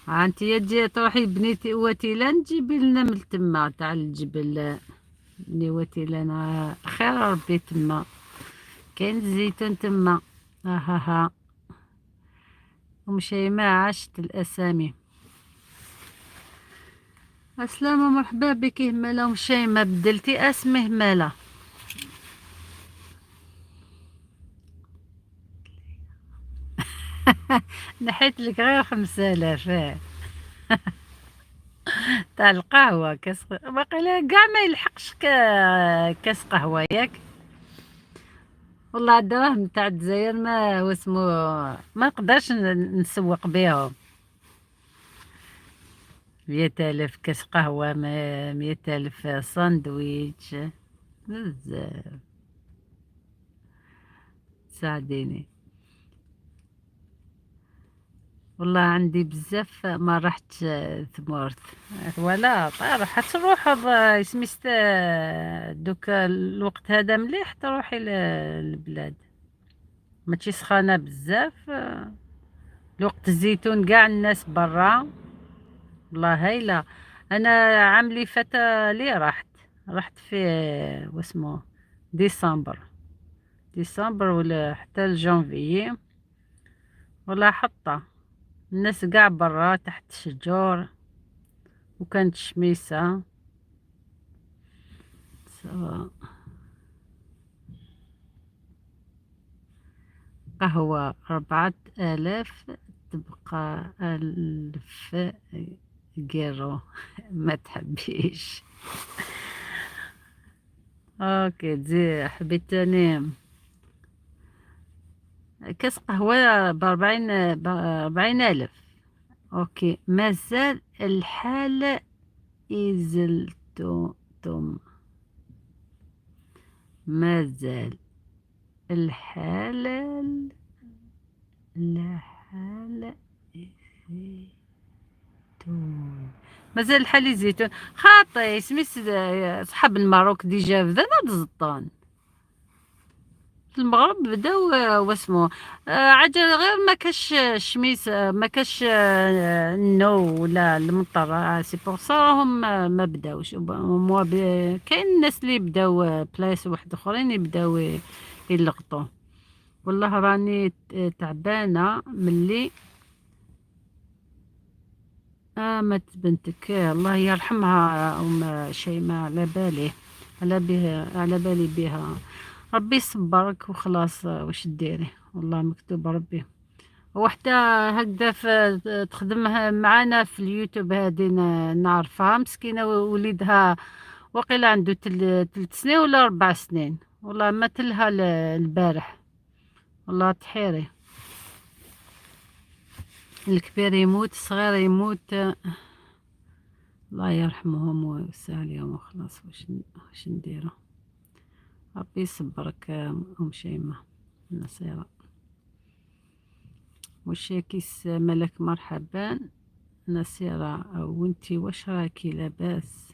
انت يا تروحي بنيتي وتيلان تجيبي لنا من تما تاع الجبل. بني وتيلان خير ربي تما كاين الزيتون تما. ها ها ام شيماء عاشت الاسامي. السلامة مرحبا بك همالة. ام شيماء بدلتي اسمي همالة. نحيت لك غير 5000 تاع القهوة. كاس باقي كاع ما يلحقش كاس قهوة ياك. والله الدراهم تاع الجزائر ما واسمو ما نقدرش نسوق بيهم. 100,000 كاس قهوة، 100,000 ساندويتش، بزاف. ساعديني والله عندي بزاف ما رحت ثمورت ولا راح تروح سميست دوك الوقت هذا مليح تروحي للبلاد، ماشي سخانة بزاف. الوقت الزيتون كاع الناس برا والله هايلة. انا عام اللي فات لي رحت في واسمو ديسمبر، ديسمبر ولا حتى الجانفيي، والله حطة الناس قاع برا تحت الشجور وكانت شميسة. قهوة 4000 تبقى 1000 كيرو ما تحبيش. OK، تزي حبيت تاني كاس قهوة ب40,000. OK، مازال الحال يزلتم، مازال الحال، الحال زيتون، مازال الحال زيتون. خاطي سميت صحاب الماروك déjà بدا زطان في المغرب بداو واسمو عجل، غير ما كاش الشميس، ما كاش النو ولا المطر، c'est pour ça راهم ما بداوش. موا كاين الناس اللي بداو، بلايص واحد اخرين يبداو يلقطوا. والله راني تعبانة ملي مات بنتك، الله يرحمها ام شيماء. على بالي، على به، على بالي بها. ربي يصبرك وخلاص، واش ديري؟ والله مكتوب ربي. وحده هكذا تخدمها معانا في اليوتيوب، هذه نعرفها مسكينه، وليدها وقيلا عنده 3 سنين ولا 4 سنين، والله ما تلها البارح. والله تحيري، الكبير يموت، الصغير يموت. الله يرحمهم ويوسع عليهم وخلاص، واش نديرو؟ ربي يصبرك ام شيماء. نصيرة مشاكس ملك، مرحبا نصيرة. وانتي واش راكي؟ لاباس؟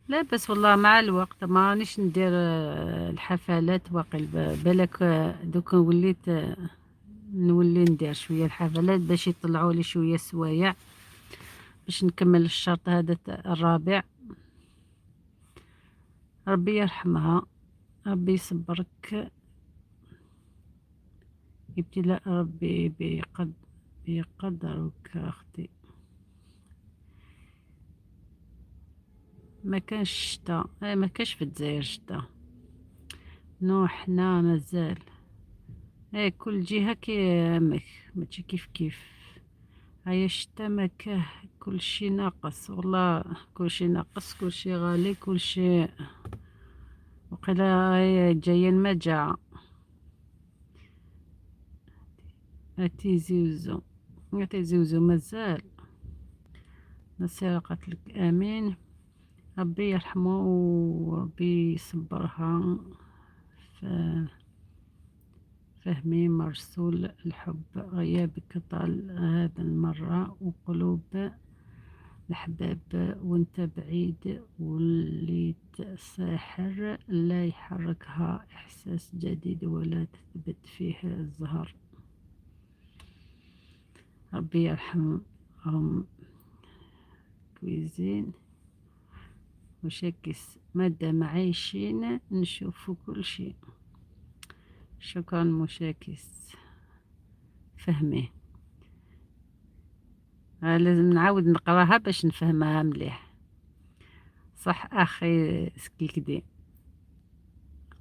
لاباس والله. مع الوقت ما رانيش ندير الحفلات، واقل بالك دوك وليت نولي ندير شوية الحفلات باش يطلعوا لي شوية سوايع باش نكمل الشرط هذا الرابع. ربي يرحمها، ربي يصبرك، ابتلاء ربي بقدرك اختي. ما كانش شتا، ما كانش في الجزائر شتا. non، حنا مازال. ايه، كل جهة كي ماشي كيف كيف. هيا الشتا ما كاه، كل شي ناقص، والله كل شي ناقص، كل شي غالي، كل شي وقيلا هي جاية المجاعة. تيزي وزو، تيزي وزو مازال. نصيرة قالت امين. ربي يرحمه وربي يصبرها. فهمي مرسول الحب، غيابك طال هذا المرة وقلوب الأحباب وانت بعيد وليت ساحر لا يحركها إحساس جديد ولا تثبت فيه الزهر. ربي يرحمهم. cuisine مشاكس، مادام عايشين نشوفو كل شيء. شكرا مشاكس فهمي. لازم نعاود نقراها باش نفهمها مليح. صح اخي سكيكدي.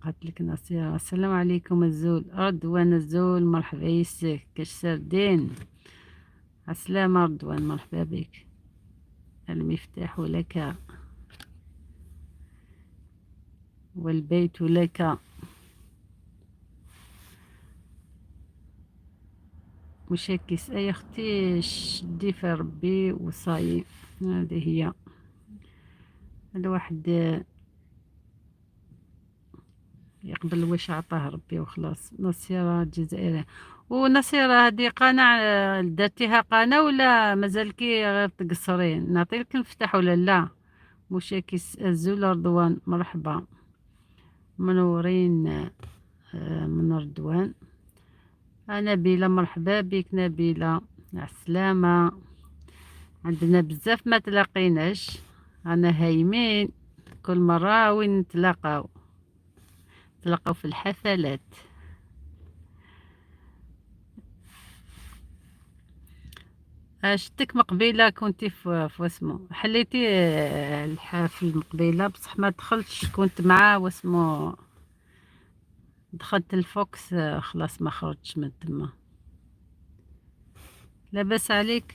قالت لك نصيرة السلام عليكم. الزول رضوان، الزول، مرحبا يسك كاش سردين. السلامة رضوان، مرحبا بك. المفتاح لك والبيت لك. مشاكس اي اختي، شدي في ربي وصاي، هذه هي. الواحد يقبل واش عطاه ربي وخلاص. نصيرة الجزائرية ونصيرة، هذه قناة درتيها قناة ولا مازالكي غير تقصرين؟ نعطيلك المفتاح ولا لا؟ مشاكس الزول رضوان، مرحبا، منورين. من رضوان. نبيلة، مرحبا بك نبيلة، السلامة. عندنا بزاف ما تلاقيناش، انا هايمين كل مرة وين نتلاقاو، نتلاقاو في الحفلات. شتك مقبيلة كنتي في واسمو حليتي الحفل المقبيلة، بصح ما دخلتش، كنت مع واسمو دخلت الفوكس، خلاص ما خرجتش من تما. لاباس عليك؟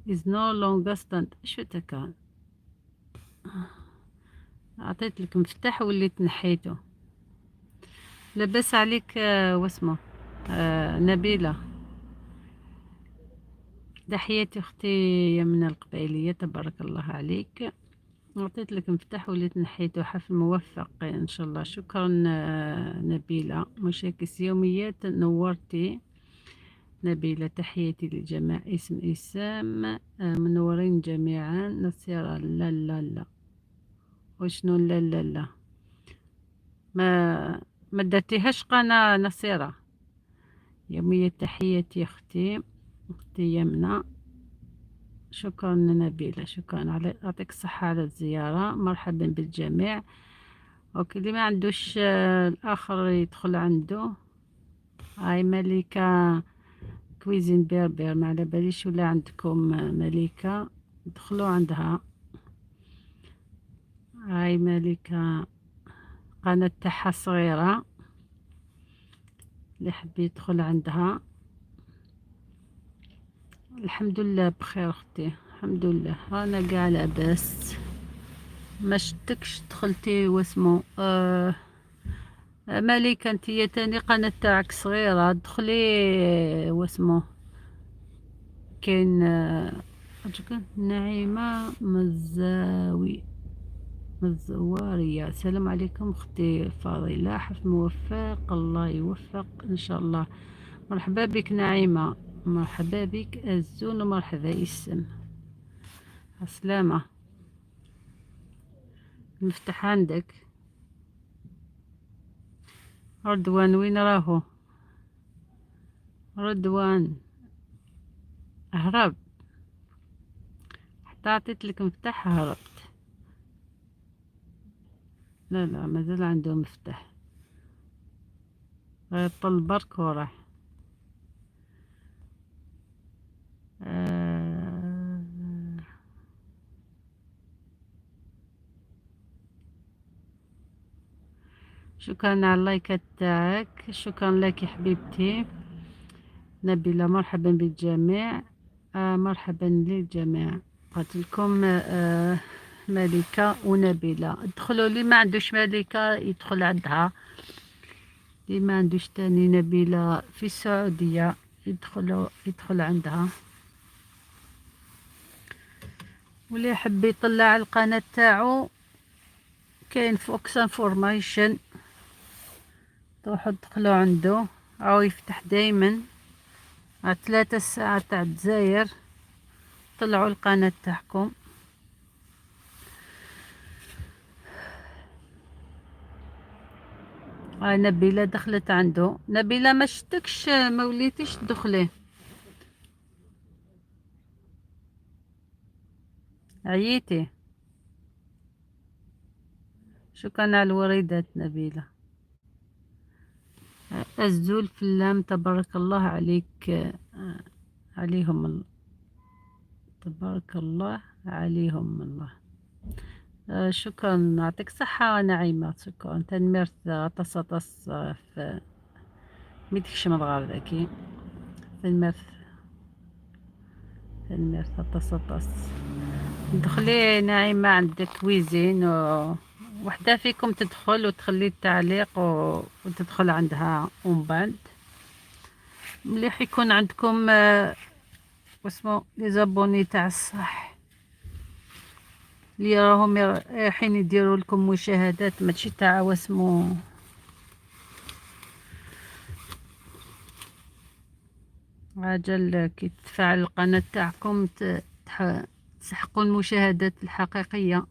is no longer stand. شو تكا عطيت لك مفتاح وليت نحيته. لاباس عليك واسمه نبيلة؟ تحياتي اختي يمنى القبيلية، تبارك الله عليك. عطيت لك مفتاح وليت نحيته. حفل موفق ان شاء الله. شكرا نبيلة. مشاكس يوميات نورتي نبيلة. تحياتي للجميع. اسم اسم منورين جميعا. نصيرة لا لا لا، وشنو لا لا لا؟ ما درتيهاش قناة نصيرة يومية. تحياتي اختي يمنى. شكرا نبيلة، شكرا على يعطيك الصحة على الزيارة. مرحبا بالجميع. OK، اللي ما عندوش الاخر يدخل عنده. هاي ملكة cuisine berbère، ما على باليش ولا عندكم ملكة، دخلوا عندها. هاي ملكة قناة تاعها صغيرة، اللي حب يدخل عندها. الحمد لله بخير اختي، الحمد لله رانا قاع لاباس. ما شتكش دخلتي واسمو ملكة، انتيا تاني قناة تاعك صغيرة، دخلي واسمو كاين نعيمة مزاوي مزوارية. السلام عليكم اختي فاضلة، حفل موفق، الله يوفق ان شاء الله. مرحبا بك نعيمة، مرحبا بك الزون، ومرحبا اسم السلامة. المفتاح عندك. رضوان وين راهو؟ رضوان هرب، حتى عطيت لك مفتاح هربت. لا لا، مازال عنده مفتاح، غير طل برك وراح. شكرا على اللايك تاعك، شكرا لك حبيبتي نبيلة. مرحبا بالجميع. مرحبا للجميع. قلت لكم ملكة ونبيلة ادخلوا. اللي ما عندوش ملكة يدخل عندها، اللي ما عندوش تاني نبيلة في السعودية يدخل عندها. واللي يحب يطلع القناة تاعو كاين Fox Information، تروحوا تدخلوا عنده، او يفتح دايما على 3 الساعة تاع الجزائر. طلعوا القناة تاعكم. نبيلة دخلت عنده. نبيلة ما شتكش، ما وليتيش تدخلي، عييتي. شكرا على الوريدات نبيلة. الزول في اللام تبارك الله عليك، عليهم تبارك الله عليهم الله. شكرا، يعطيك صحة نعيمة. شكرا تنمرت طس طس في ميتكش مضغار ذاكي. تنمرت تنمرت طس طس. دخلي نعيمة عندك cuisine وحدة فيكم تدخل وتخلي التعليق وتدخل عندها. ومن بعد مليح يكون عندكم واسمو les abonnés تاع الصح اللي راهم رايحين يديروا لكم مشاهدات، ماشي تاع واسمو. عجل كي تفعل القناة تاعكم تسحقوا المشاهدات الحقيقية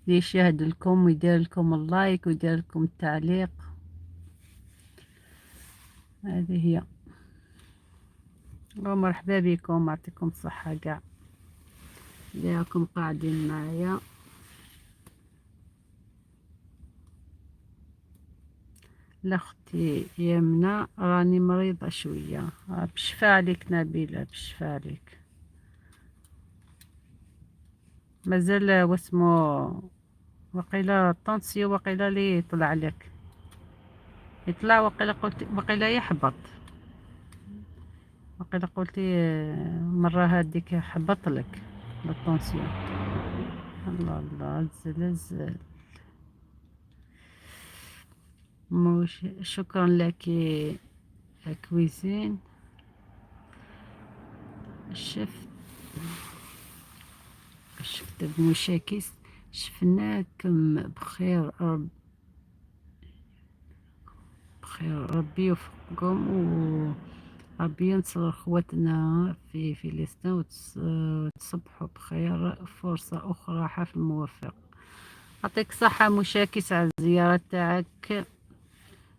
اللي يشاهد لكم ويدير لكم ال like ويدير لكم التعليق. هذه هي. ومرحبا بكم، يعطيكم الصحة كاع اللي راكم قاعدين معايا. لا اختي يمنى راني مريضة شوية. بشفا عليك نبيلة، بشفا عليك. مازال واسمو وقيلة tension وقيلة لي طلع لك. يطلع وقيلا قلت وقيلا يحبط، وقيلا قلتي مرة هذيك حبط لك la tension. الله الله الزلزال. مش شكرا لك cuisine. شفت بمشاكس، شفناكم بخير، رب بخير، ربي يوفقكم وربي ينصر اخوتنا في فلسطين وتصبحوا بخير. فرصة أخرى، حفل موفق. يعطيك صحة مشاكس على الزيارة تاعك،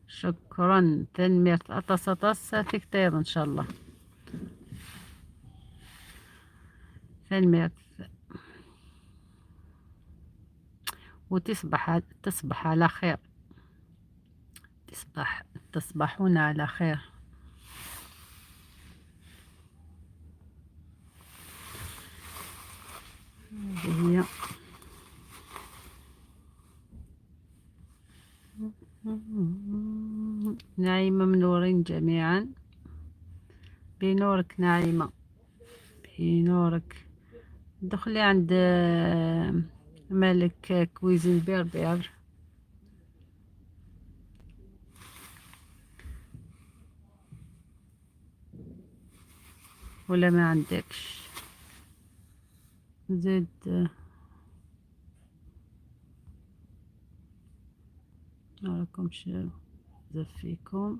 شكرا. تنمية أطس أطس فيك طير إن شاء الله. تنمية وتصبح تصبح على خير، تصبحون على خير. هذه هي. نعيمة منورين جميعا، بنورك نعيمة، بنورك. دخلي عند مالك cuisine berbère. ولا ما عندكش؟ زيد نراكمش بزاف فيكم.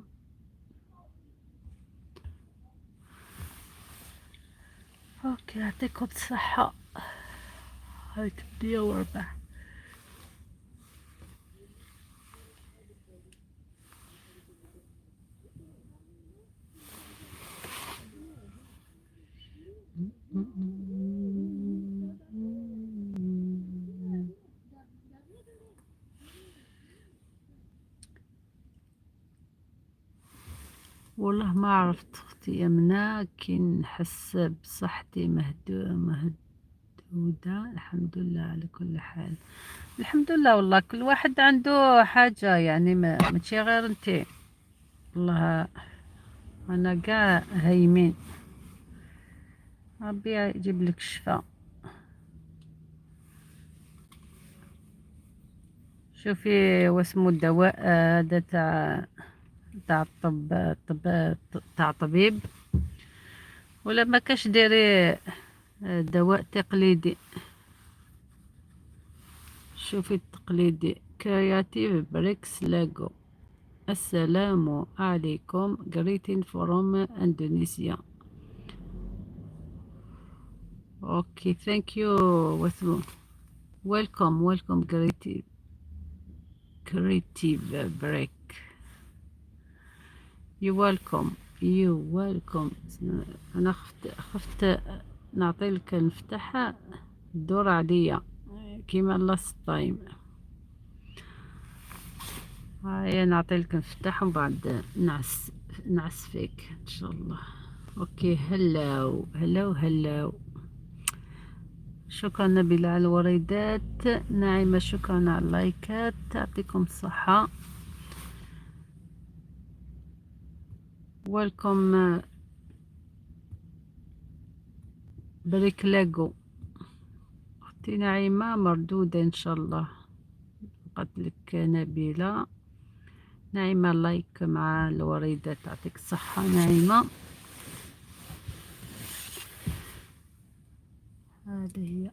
okay يعطيكم الصحة. هاي 8:15. والله ما عرفت اختي يمنى، كي نحس بصحتي مهدودة. الحمد لله على كل حال، الحمد لله. والله كل واحد عنده حاجة يعني، ما ماشي غير انتي. والله انا كاع هايمين، ربي يجيب لك الشفاء. شوفي واسمو الدواء هذا تاع الطب، طب تاع طبيب، ولا ما كاش ديري دواء تقليدي. شوفي التقليدي Creative Bricks Lego. السلام عليكم، greeting from Indonesia. okay thank you واسمو welcome welcome Creative Brick. you welcome you welcome. انا خفت نعطي لك المفتاح الدور عليا كيما last time. هيا نعطي لك المفتاح ومن بعد نعس فيك ان شاء الله. okay hello hello hello. شكرا نبيلة على الوريدات، ناعمة شكرا على اللايكات، يعطيكم الصحة. welcome brick Lego. اختي نعيمة مردودة ان شاء الله. قالت لك نبيلة نعيمة like مع الوريدات، تعطيك الصحة نعيمة. هذه هي.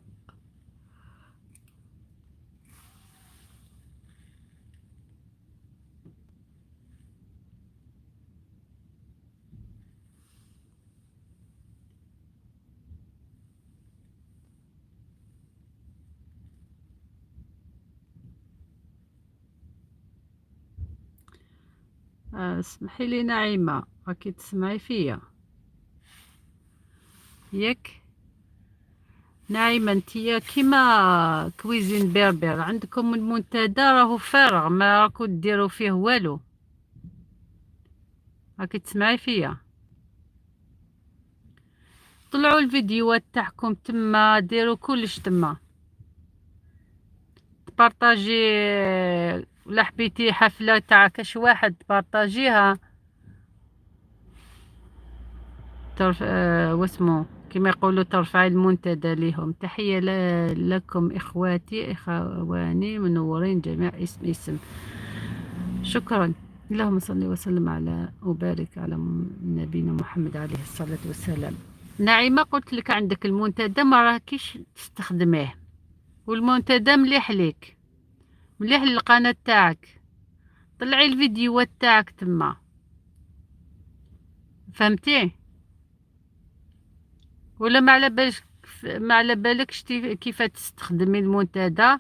اسمحي لي نعيمة، راكي تسمعي فيا ياك نعيمة؟ انتيا كيما cuisine berbère عندكم المنتدى راهو فارغ، ما راكو ديروا فيه والو. راكي تسمعي فيا؟ طلعوا الفيديوهات تاعكم تما، ديروا كلش تما، ت partager ولا حبيتي حفلة تاع كاش واحد بارطاجيها. ترف... واسمو كما يقولوا ترفعي المنتدى لهم. تحية لكم إخواتي إخواني، منورين جميع اسم اسم. شكرا. اللهم صل وسلم على وبارك على نبينا محمد عليه الصلاة والسلام. نعيمة، قلت لك عندك المنتدى ما راكيش تستخدميه، والمنتدى مليح ليك، مليح للقناة تاعك. طلعي الفيديوهات تاعك تما، فهمتي؟ ولا ما على بالك، ما على بالكش كيف تستخدمي المنتدى،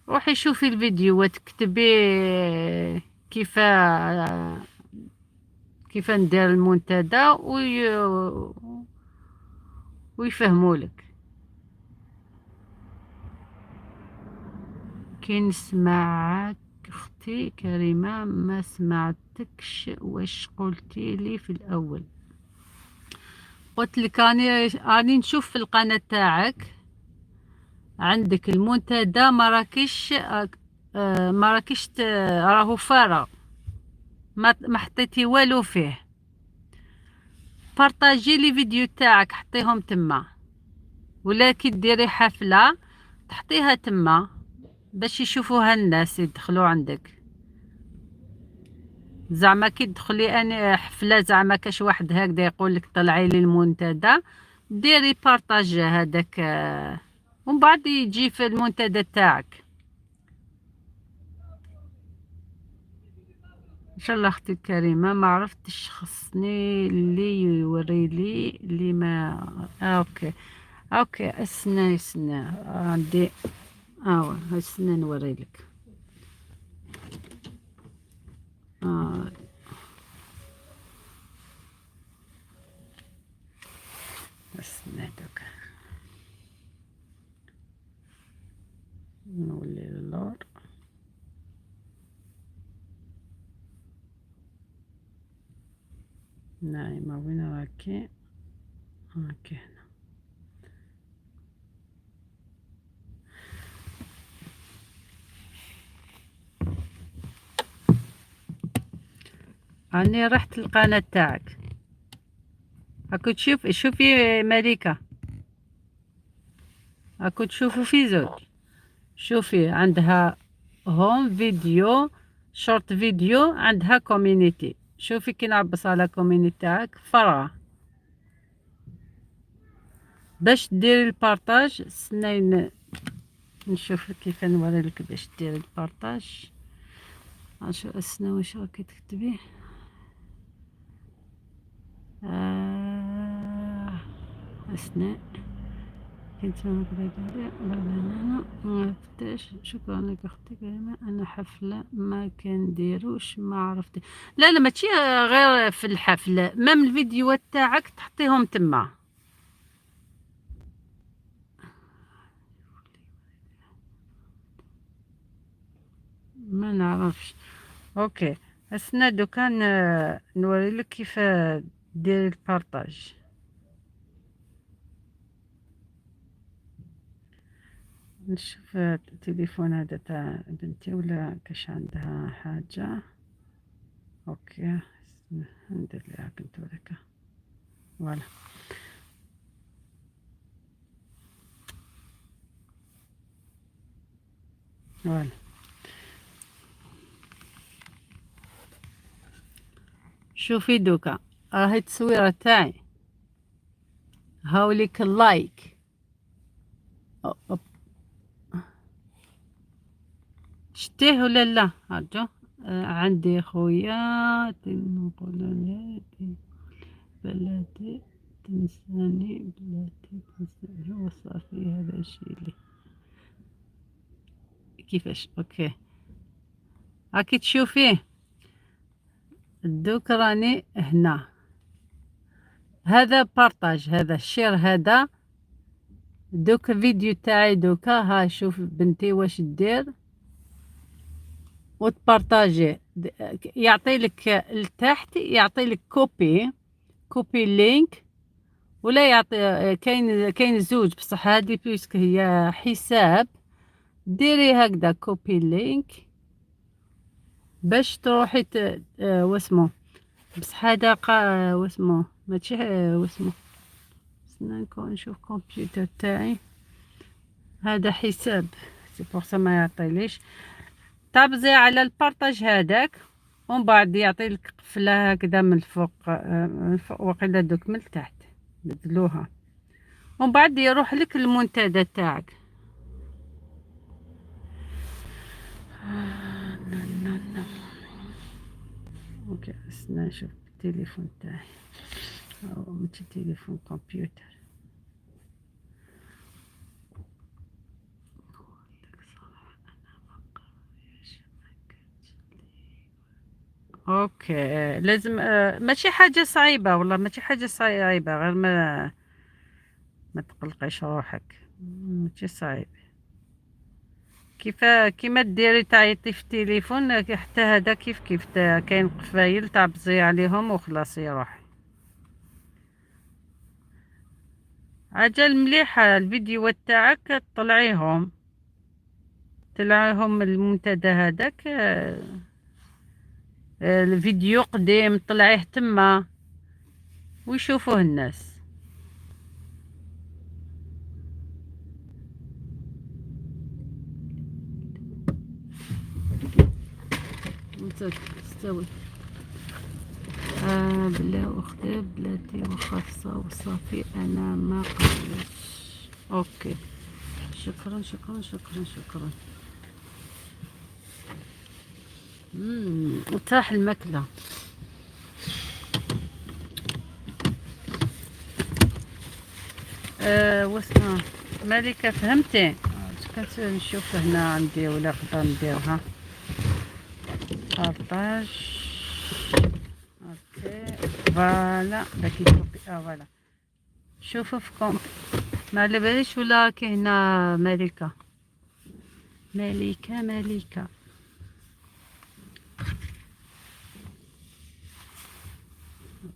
روحي شوفي الفيديوهات، كتبي كيف ندير المنتدى ويفهموا لك. كي نسمعك اختي كريمة، ما سمعتكش واش قلتي لي في الاول. قلت لك راني نشوف في القناة تاعك عندك المنتدى ما راكيش راهو فارغ، ما حطيتي والو فيه. partager les vidéos تاعك، حطيهم تما، ولا كي ديري حفلة تحطيها تما باش يشوفوها الناس يدخلوا عندك. زعما كي تدخلي انا حفلة، زعما كاش واحد هكذا يقول لك طلعي لي المنتدى، ديري partage هذاك ومن بعد يجي في المنتدى تاعك. ان شاء الله. اختي الكريمه، ما عرفتش، خصني اللي يوري لي اللي ما OK، استنى استنى، عندي استنى نوري لك. استنى دوكا نولي للور. نايمة، وين راكي؟ راكي هنا. راني رحت القناة تاعك، راكو تشوف، شوفي مليكة، راكو تشوفوا في زوج. شوفي عندها home، vidéo، short vidéo، عندها community. شوفي كي نعبس على community تاعك فارغة. باش ديري ال partage، استناي نشوف كيف نوري لك باش ديري ال partage. استنى، واش راكي تكتبي؟ استنى، كنت ما عرفتش. شكرا لك اختي كريمة. انا حفلة ما كنديروش، ما عرفت. لا لا، ماشي غير في الحفلة، même الفيديوهات تاعك تحطيهم تما. ما نعرفش. OK، استنى دوكا نوري لك كيف ديري ال partage. نشوف التليفون هذا تاع بنتي ولا كاش عندها حاجة. OK، ندير لها بنت ولك. voilà، voilà. شوفي دوكا راهي التصويرة تاعي، هاوليك ال like. أوب. شتيه ولا لا؟ هاجو عندي خويا نقولوا بلاتي تنساني، بلاتي تنساني. هو صافي هذا الشيء اللي كيفاش. OK، هاكي تشوفيه دوك، راني هنا. هذا partage، هذا share، هذا دوك فيديو تاعي دوكا. ها شوف بنتي واش دير وت partager. يعطي لك لتحت، يعطي لك copy link ولا يعطي. كاين زوج، بصح هذه puisque هي حساب، ديري هكذا copy link. باش تروحي واسمو، بصح هذا واسمو ماشي واسمو، استنى نشوف كمبيوتر تاعي. هذا حساب c'est pour ça ما يعطيليش. تابزي على ال partage هذاك ومن بعد يعطي لك قفله هكذا من الفوق، من الفوق وقيلا دوك من التحت بدلوها، ومن بعد يروح لك المنتدى تاعك. OK استنى نشوف التليفون تاعي، او ماشي تليفون كمبيوتر. OK لازم ماشي حاجة صعيبة والله، ماشي حاجة صعيبة، غير ما تقلقيش روحك، ماشي صعيب. كيف كيما ديري تعيطي في التليفون حتى هذا كيف كيف، كاين قفايل تعبزي عليهم وخلاص يروح. عجل مليحة الفيديوهات تاعك طلعيهم، طلعيهم المنتدى هذاك، الفيديو قديم طلعيه تما ويشوفوه الناس. تستوي بلا اختي بلاتي وخاصة وصافي انا ما قبلتش. OK شكرا شكرا شكرا شكرا. وتاح الماكلة. واسمع ملكة، فهمتي؟ كنت نشوف هنا عندي ولا نقدر نديرها partage. OK voilà داكي copier. Voilà شوفوا في compte، ما على باليش ولا كاينه ملكة. ملكة ملكة.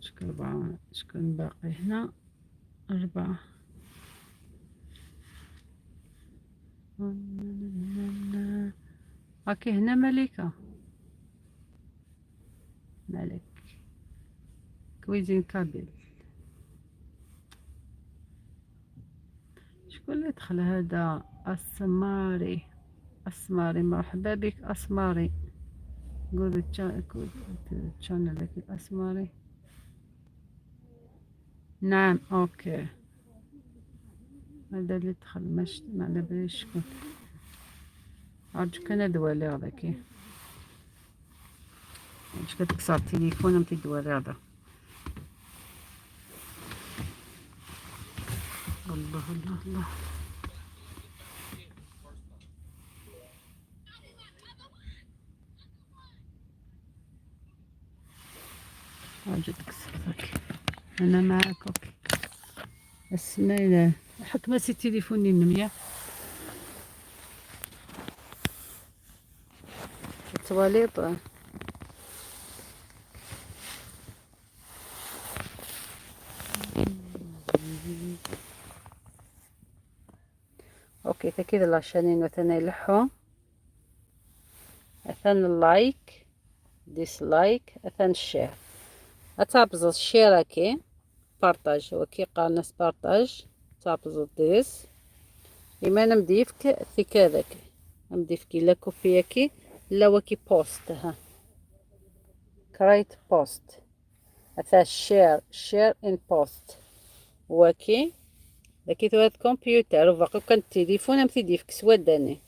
شكون أربعة، شكون باقي هنا؟ أربعة. هاكي هنا ملكة، ملك cuisine kabyle. شكون اللي دخل هذا؟ السماري، السماري مرحبا بك أسماري. قول channel لك الأسماري. نعم OK هذا اللي دخل ما على باليش شكون. عرفت كان دوالي هذاك اش كتكسر التليفون انت دوالي هذا. الله الله الله. عرفت تكسر انا معاك. OK السنة حكمة سي تليفوني النمية التواليط. OK تاكيد la chaîne مثلا يلحو اثن like dislike اثن share اتابز ال share كي partage وكي قالناس partage تابز ديس إما نمديفك في كذاك نمديفك لا copier لا وكي post ها create post اثا share share in post وكي لكن هاد الكمبيوتر وباقي كان التليفون ام تيديفك سوا داني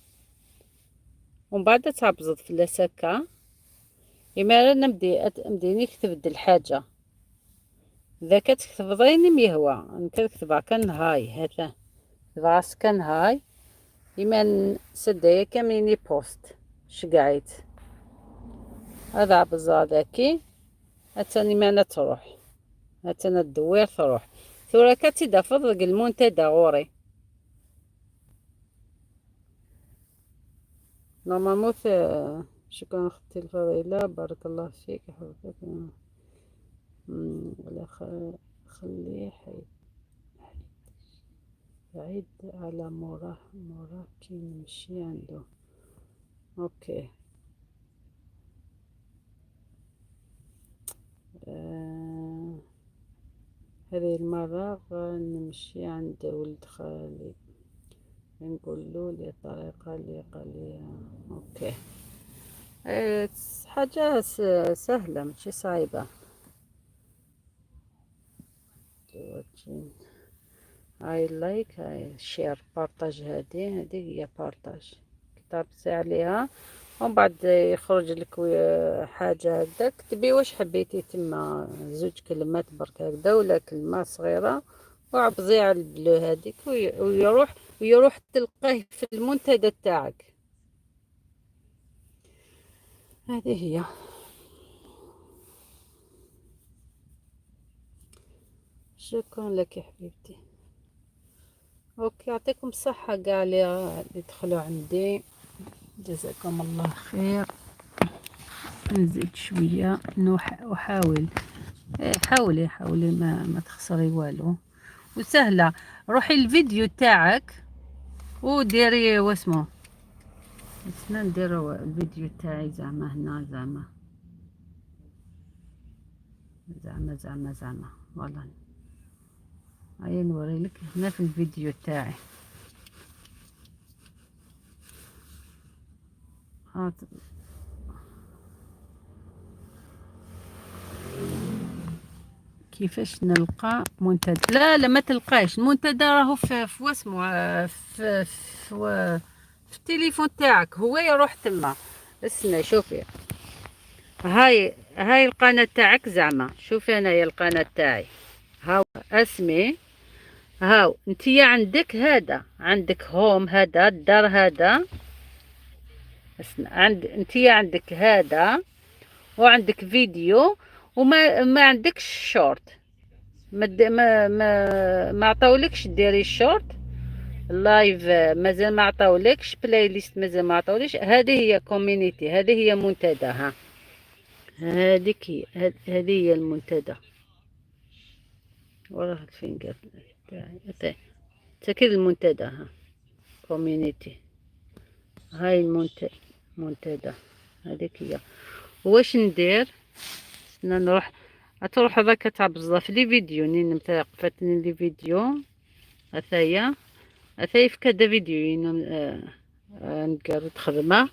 ومن بعد تعبزض في لاساكا إما نبدي نبدي نكتب الحاجة ذاك تكتب ضيني ميهوى نكتب كان هاي هذا كتب كان هاي إما سدايا كامليني بوست شقعيت هذا عبزا ذاكي أتاني ما أنا تروح أتانا الدوير تروح ثورة كتدافض المنتدى غوري normalement. شكرا اختي الفضيلة بارك الله فيك حفظك ولا خليه عيد على موراه موراه كي نمشي عنده. OK هذه المرة نمشي عند ولد خالي نقول له لي الطريقة اللي قال لي. OK، حاجة سهلة ماشي صعيبة. هاي like، هاي share، partage. هذه هي partage، كتبتي عليها ومن بعد يخرج لك حاجة هكذا، كتبي واش حبيتي تما، زوج كلمات برك هكذا ولا كلمة صغيرة، وعبزي على ال bleu هذيك ويروح تلقاه في المنتدى تاعك. هذه هي. شكرا لك يا حبيبتي. OK، يعطيكم الصحة كاع اللي دخلوا عندي، جزاكم الله خير. نزيد شوية احاول. حاولي حاولي، ما تخسري والو، وسهلة. روحي الفيديو تاعك وديري واسمو. نتمنى نديرو الفيديو تاعي زعما هنا، زعما زعما زعما زعما voilà. هيا نوري لك هنا في الفيديو تاعي. كيفاش نلقى منتدى؟ لا لا، ما تلقاش المنتدى، راهو في واسمو، في التليفون تاعك، هو يروح تما. استنى، شوفي، هاي القناة تاعك زعما. شوفي انايا القناة تاعي، هاو اسمي، هاو انتيا عندك هذا، عندك home، هذا الدار هذا. عند انتيا عندك هذا وعندك فيديو وما ما عندكش شورت، ما عطاولكش ديري short live، مازال ما عطاولكش playlist، مازال ما عطاولكش. هذه هي community، هذه هي منتدى. ها هذيك هي، هذه هي المنتدى. وراه ال finger تاعي تاكل المنتدى. ها community، هاي المنتدى، هذيك هي. واش ندير؟ نروح، تروح هذاك تاع بزاف les vidéos نين فاتني les vidéos. اثايا اثايا في كذا فيديو ينو نقدر تخدمه.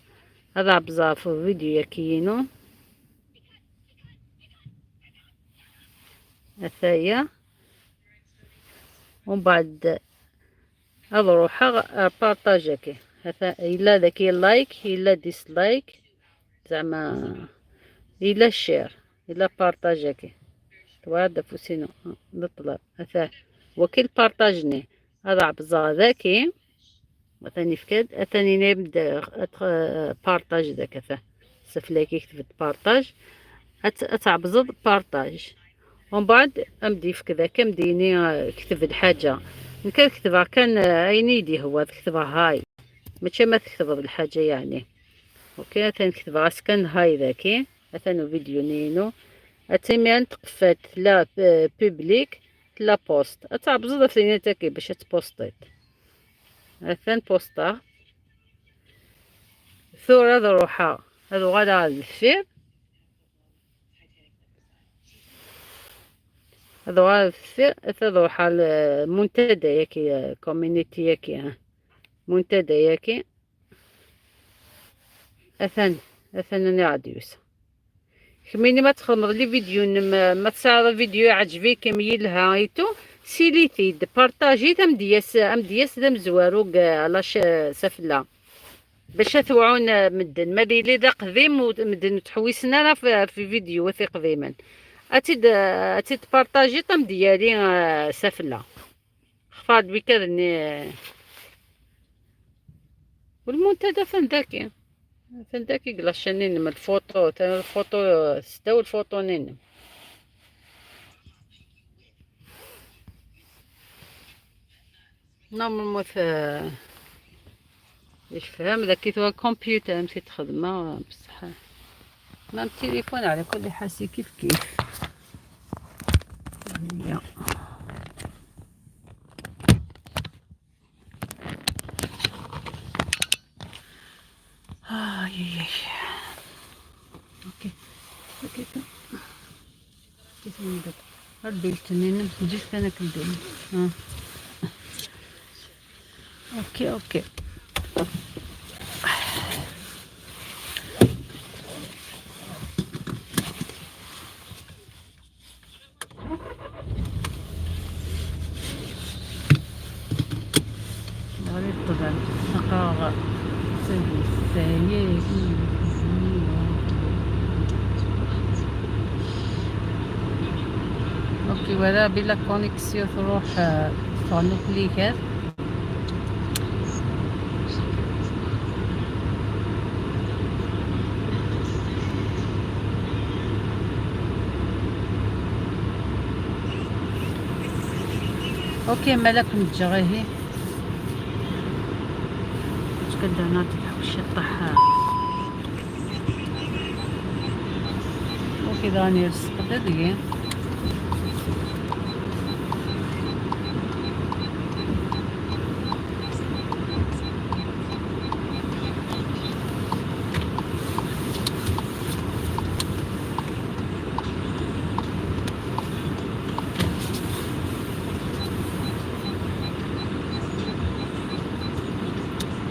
هذا بزاف فيديو كينو اثايا، ومن بعد نروح partager كي هذا، الا ذاك like، الا dislike زعما، الا share، الا partager كي تواد فوسينو نطلع هذا وكيل partager ني. هذا عبزا ذاكي مثلا فكاد اثاني نبدا partage ذاك سفلا كي كتبت partage، اتعبزض partage، ومن بعد امدي في كذا كمديني كتب الحاجة نكتبها كتبها كان اينيدي هو تكتبها هاي، ماشي ما تكتب الحاجة يعني. OK، مثلا نكتبها سكان هاي ذاكي مثلا فيديو نينو اتيميان تقفات لا public لا post، اتعبزض ثاني تاكي باش تبوستيت. مثلا بوستا ثورة روحها هذو غادا الفير، هذا غادا الفير روحها المنتدى ياكي community ياكي، ها منتدى ياكي. اثن ني غاديوس كميني ما تخدم les vidéos، ما تصاور فيديو يعجبك يميلها ايتو سيليتي partager تمدياس امدياس ذا مزوارو علاش سفلا باش ثوعون مدن ما لي ذا قديم ومدن تحويسنا في فيديو وثي قديما اتيد partager تم ديالي سفلا خفاض بكذا. والمنتدى فنداكي فنداكي قلاشانين من ال photo ال photo ستاو الفوتو نين. normalement يفهم ذاك كي كمبيوتر مشي تخدمه، بصح même التليفون على كل حال كيف كيف. هي آي OK OK كيف نبدا. ربي التنين جيت انا كندير. OK OK. غادي طبعا نقرا. OK ولا بلا connexion تروح تغنو كليكات. OK مالك متجغيهي تقدر تحوش طح. OK داني رسقد دقي.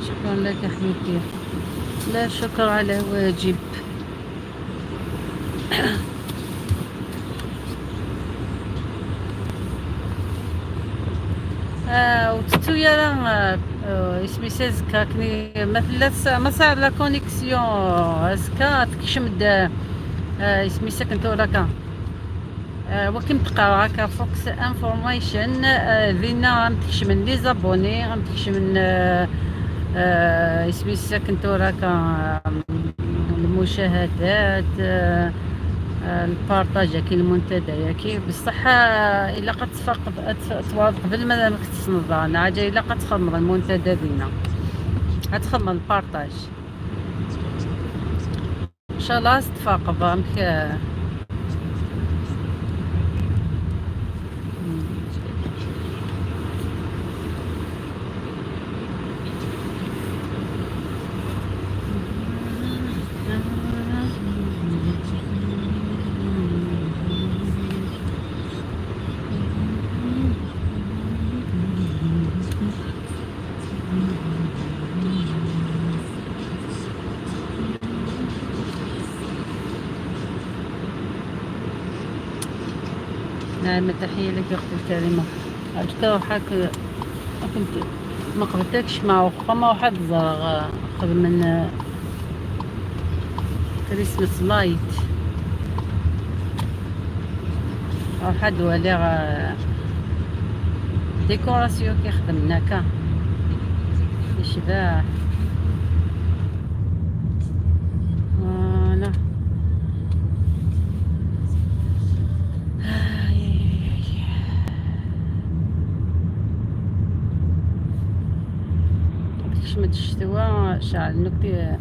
شكرا لك يا حبيبتي، لا شكر على واجب. وتتو يا راه اسمي سازكا كني مثلا ما صار la connexion ازكا تكشمد اسمي ساكن توراكا وكم تقرا هكا Fox Information ذينا غام تكشمن les abonnés غام تكشمن اسمي ساكن توراكا المشاهدات ال partage كي المنتدى كي بصح الا قد تفرق قبل ما كتصنض عاجة الا قد تخمر المنتدى دينا تخمر ال partage ان شاء الله تفاق بامك. نعم تحية لك يا أختي الكريمة. عرفت روحك كنت ما قبلتكش مع وخا ما واحد زرغ قبل من Christmas light واحد ولا décoration كيخدم هناك يشبع. voilà شمد الشتوى شعل نكتي.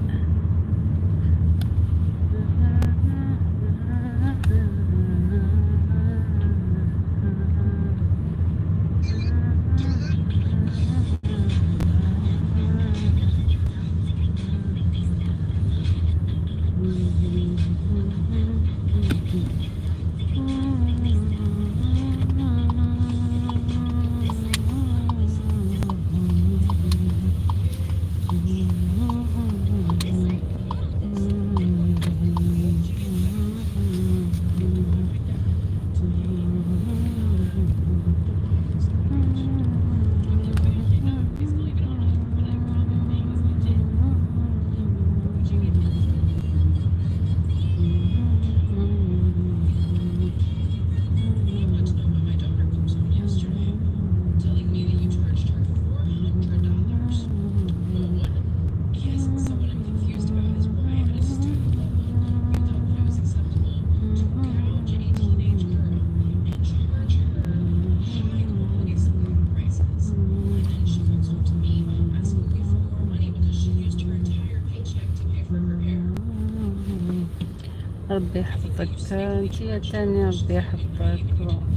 ربي يحفظك انتيا تاني، ربي يحفظك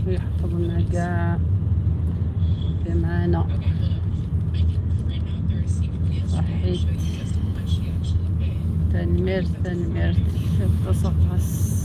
ويحفظنا كاع معانا. صحيت تنميرت تنميرت تصفص.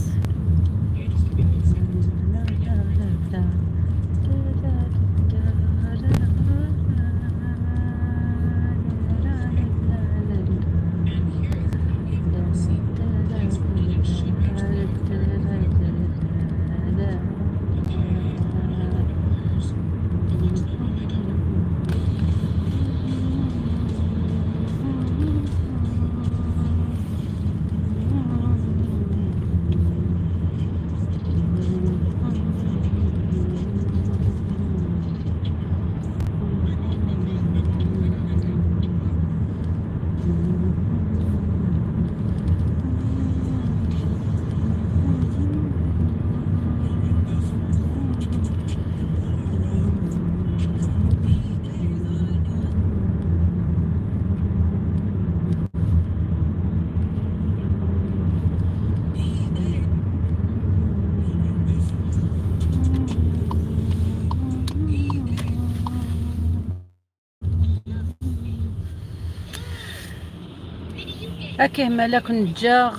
هاكي مالك نجاغ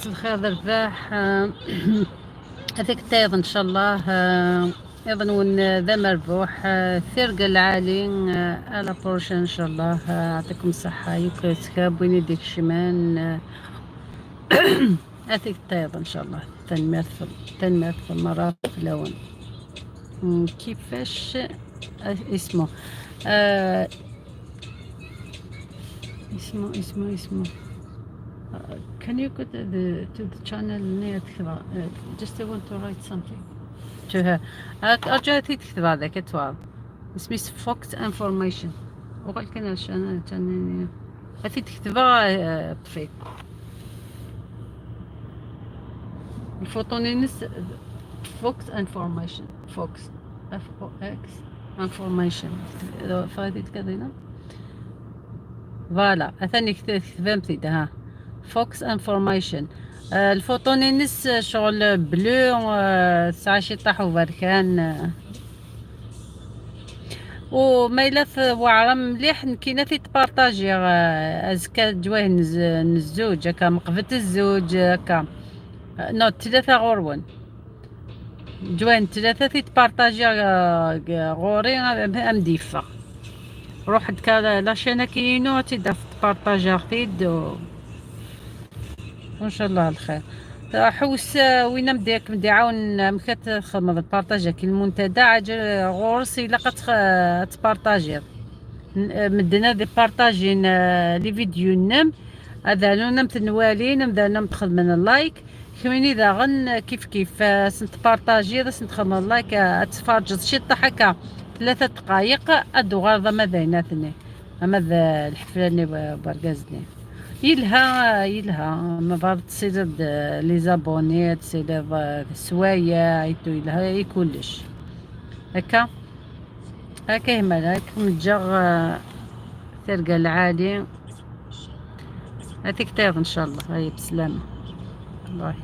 الخير الرباح. هذيك التايض ان شاء الله ايضا ون ذا مربوح ثرق العالي. à la prochaine ان شاء الله. يعطيكم الصحة يوكل وين يديك الشمان. هذيك التايض ان شاء الله. تنمية تنمية المرات في الأول. كيفاش اسمه؟ اسمه can you go to the channel near تكتب؟ just I want to write something to her. ارجع تكتب هذا كتواب اسمي Fox Information وقال كان عشان هاتي تكتبها طفيت الفوتونينس Fox Information، Fox، F O X Information. فهذه كذا voilà اثاني كتبت ها Fox Information. الفوتونينس شغل bleu ساعة شي طاحو بركان وما الا واعرة مليح كاينه في تبارطاجي ازكى جواه الزوج هكا مقفت الزوج هكا نو ثلاثة غورون جوان ثلاثة تي تبارطاجي غوري ام ديفا روح دكا la chaîne كينو تيدا تبارطاجي غتيد وان شاء الله الخير. حوس وين مديك مدي عاون مكات خدمة بارطاجي كي المنتدى عاجل غورس الا قد تبارطاجي مدنا دي بارطاجين les vidéos نم هذا نم تنوالي نبدا نم تخدم ال like كميني ذا غن كيف كيف سنت بارطاجي سنت خدم ال like تفرج شي هكا 3 دقائق ادو غرض ماذا يناتني اما الحفلة برقازني يلها يلها ما بعد تصير les abonnés تصير السوايع يلها كلش هكا هكا مالك متجر تلقى العالي هذيك طير ان شاء الله. هاي بسلامة الله.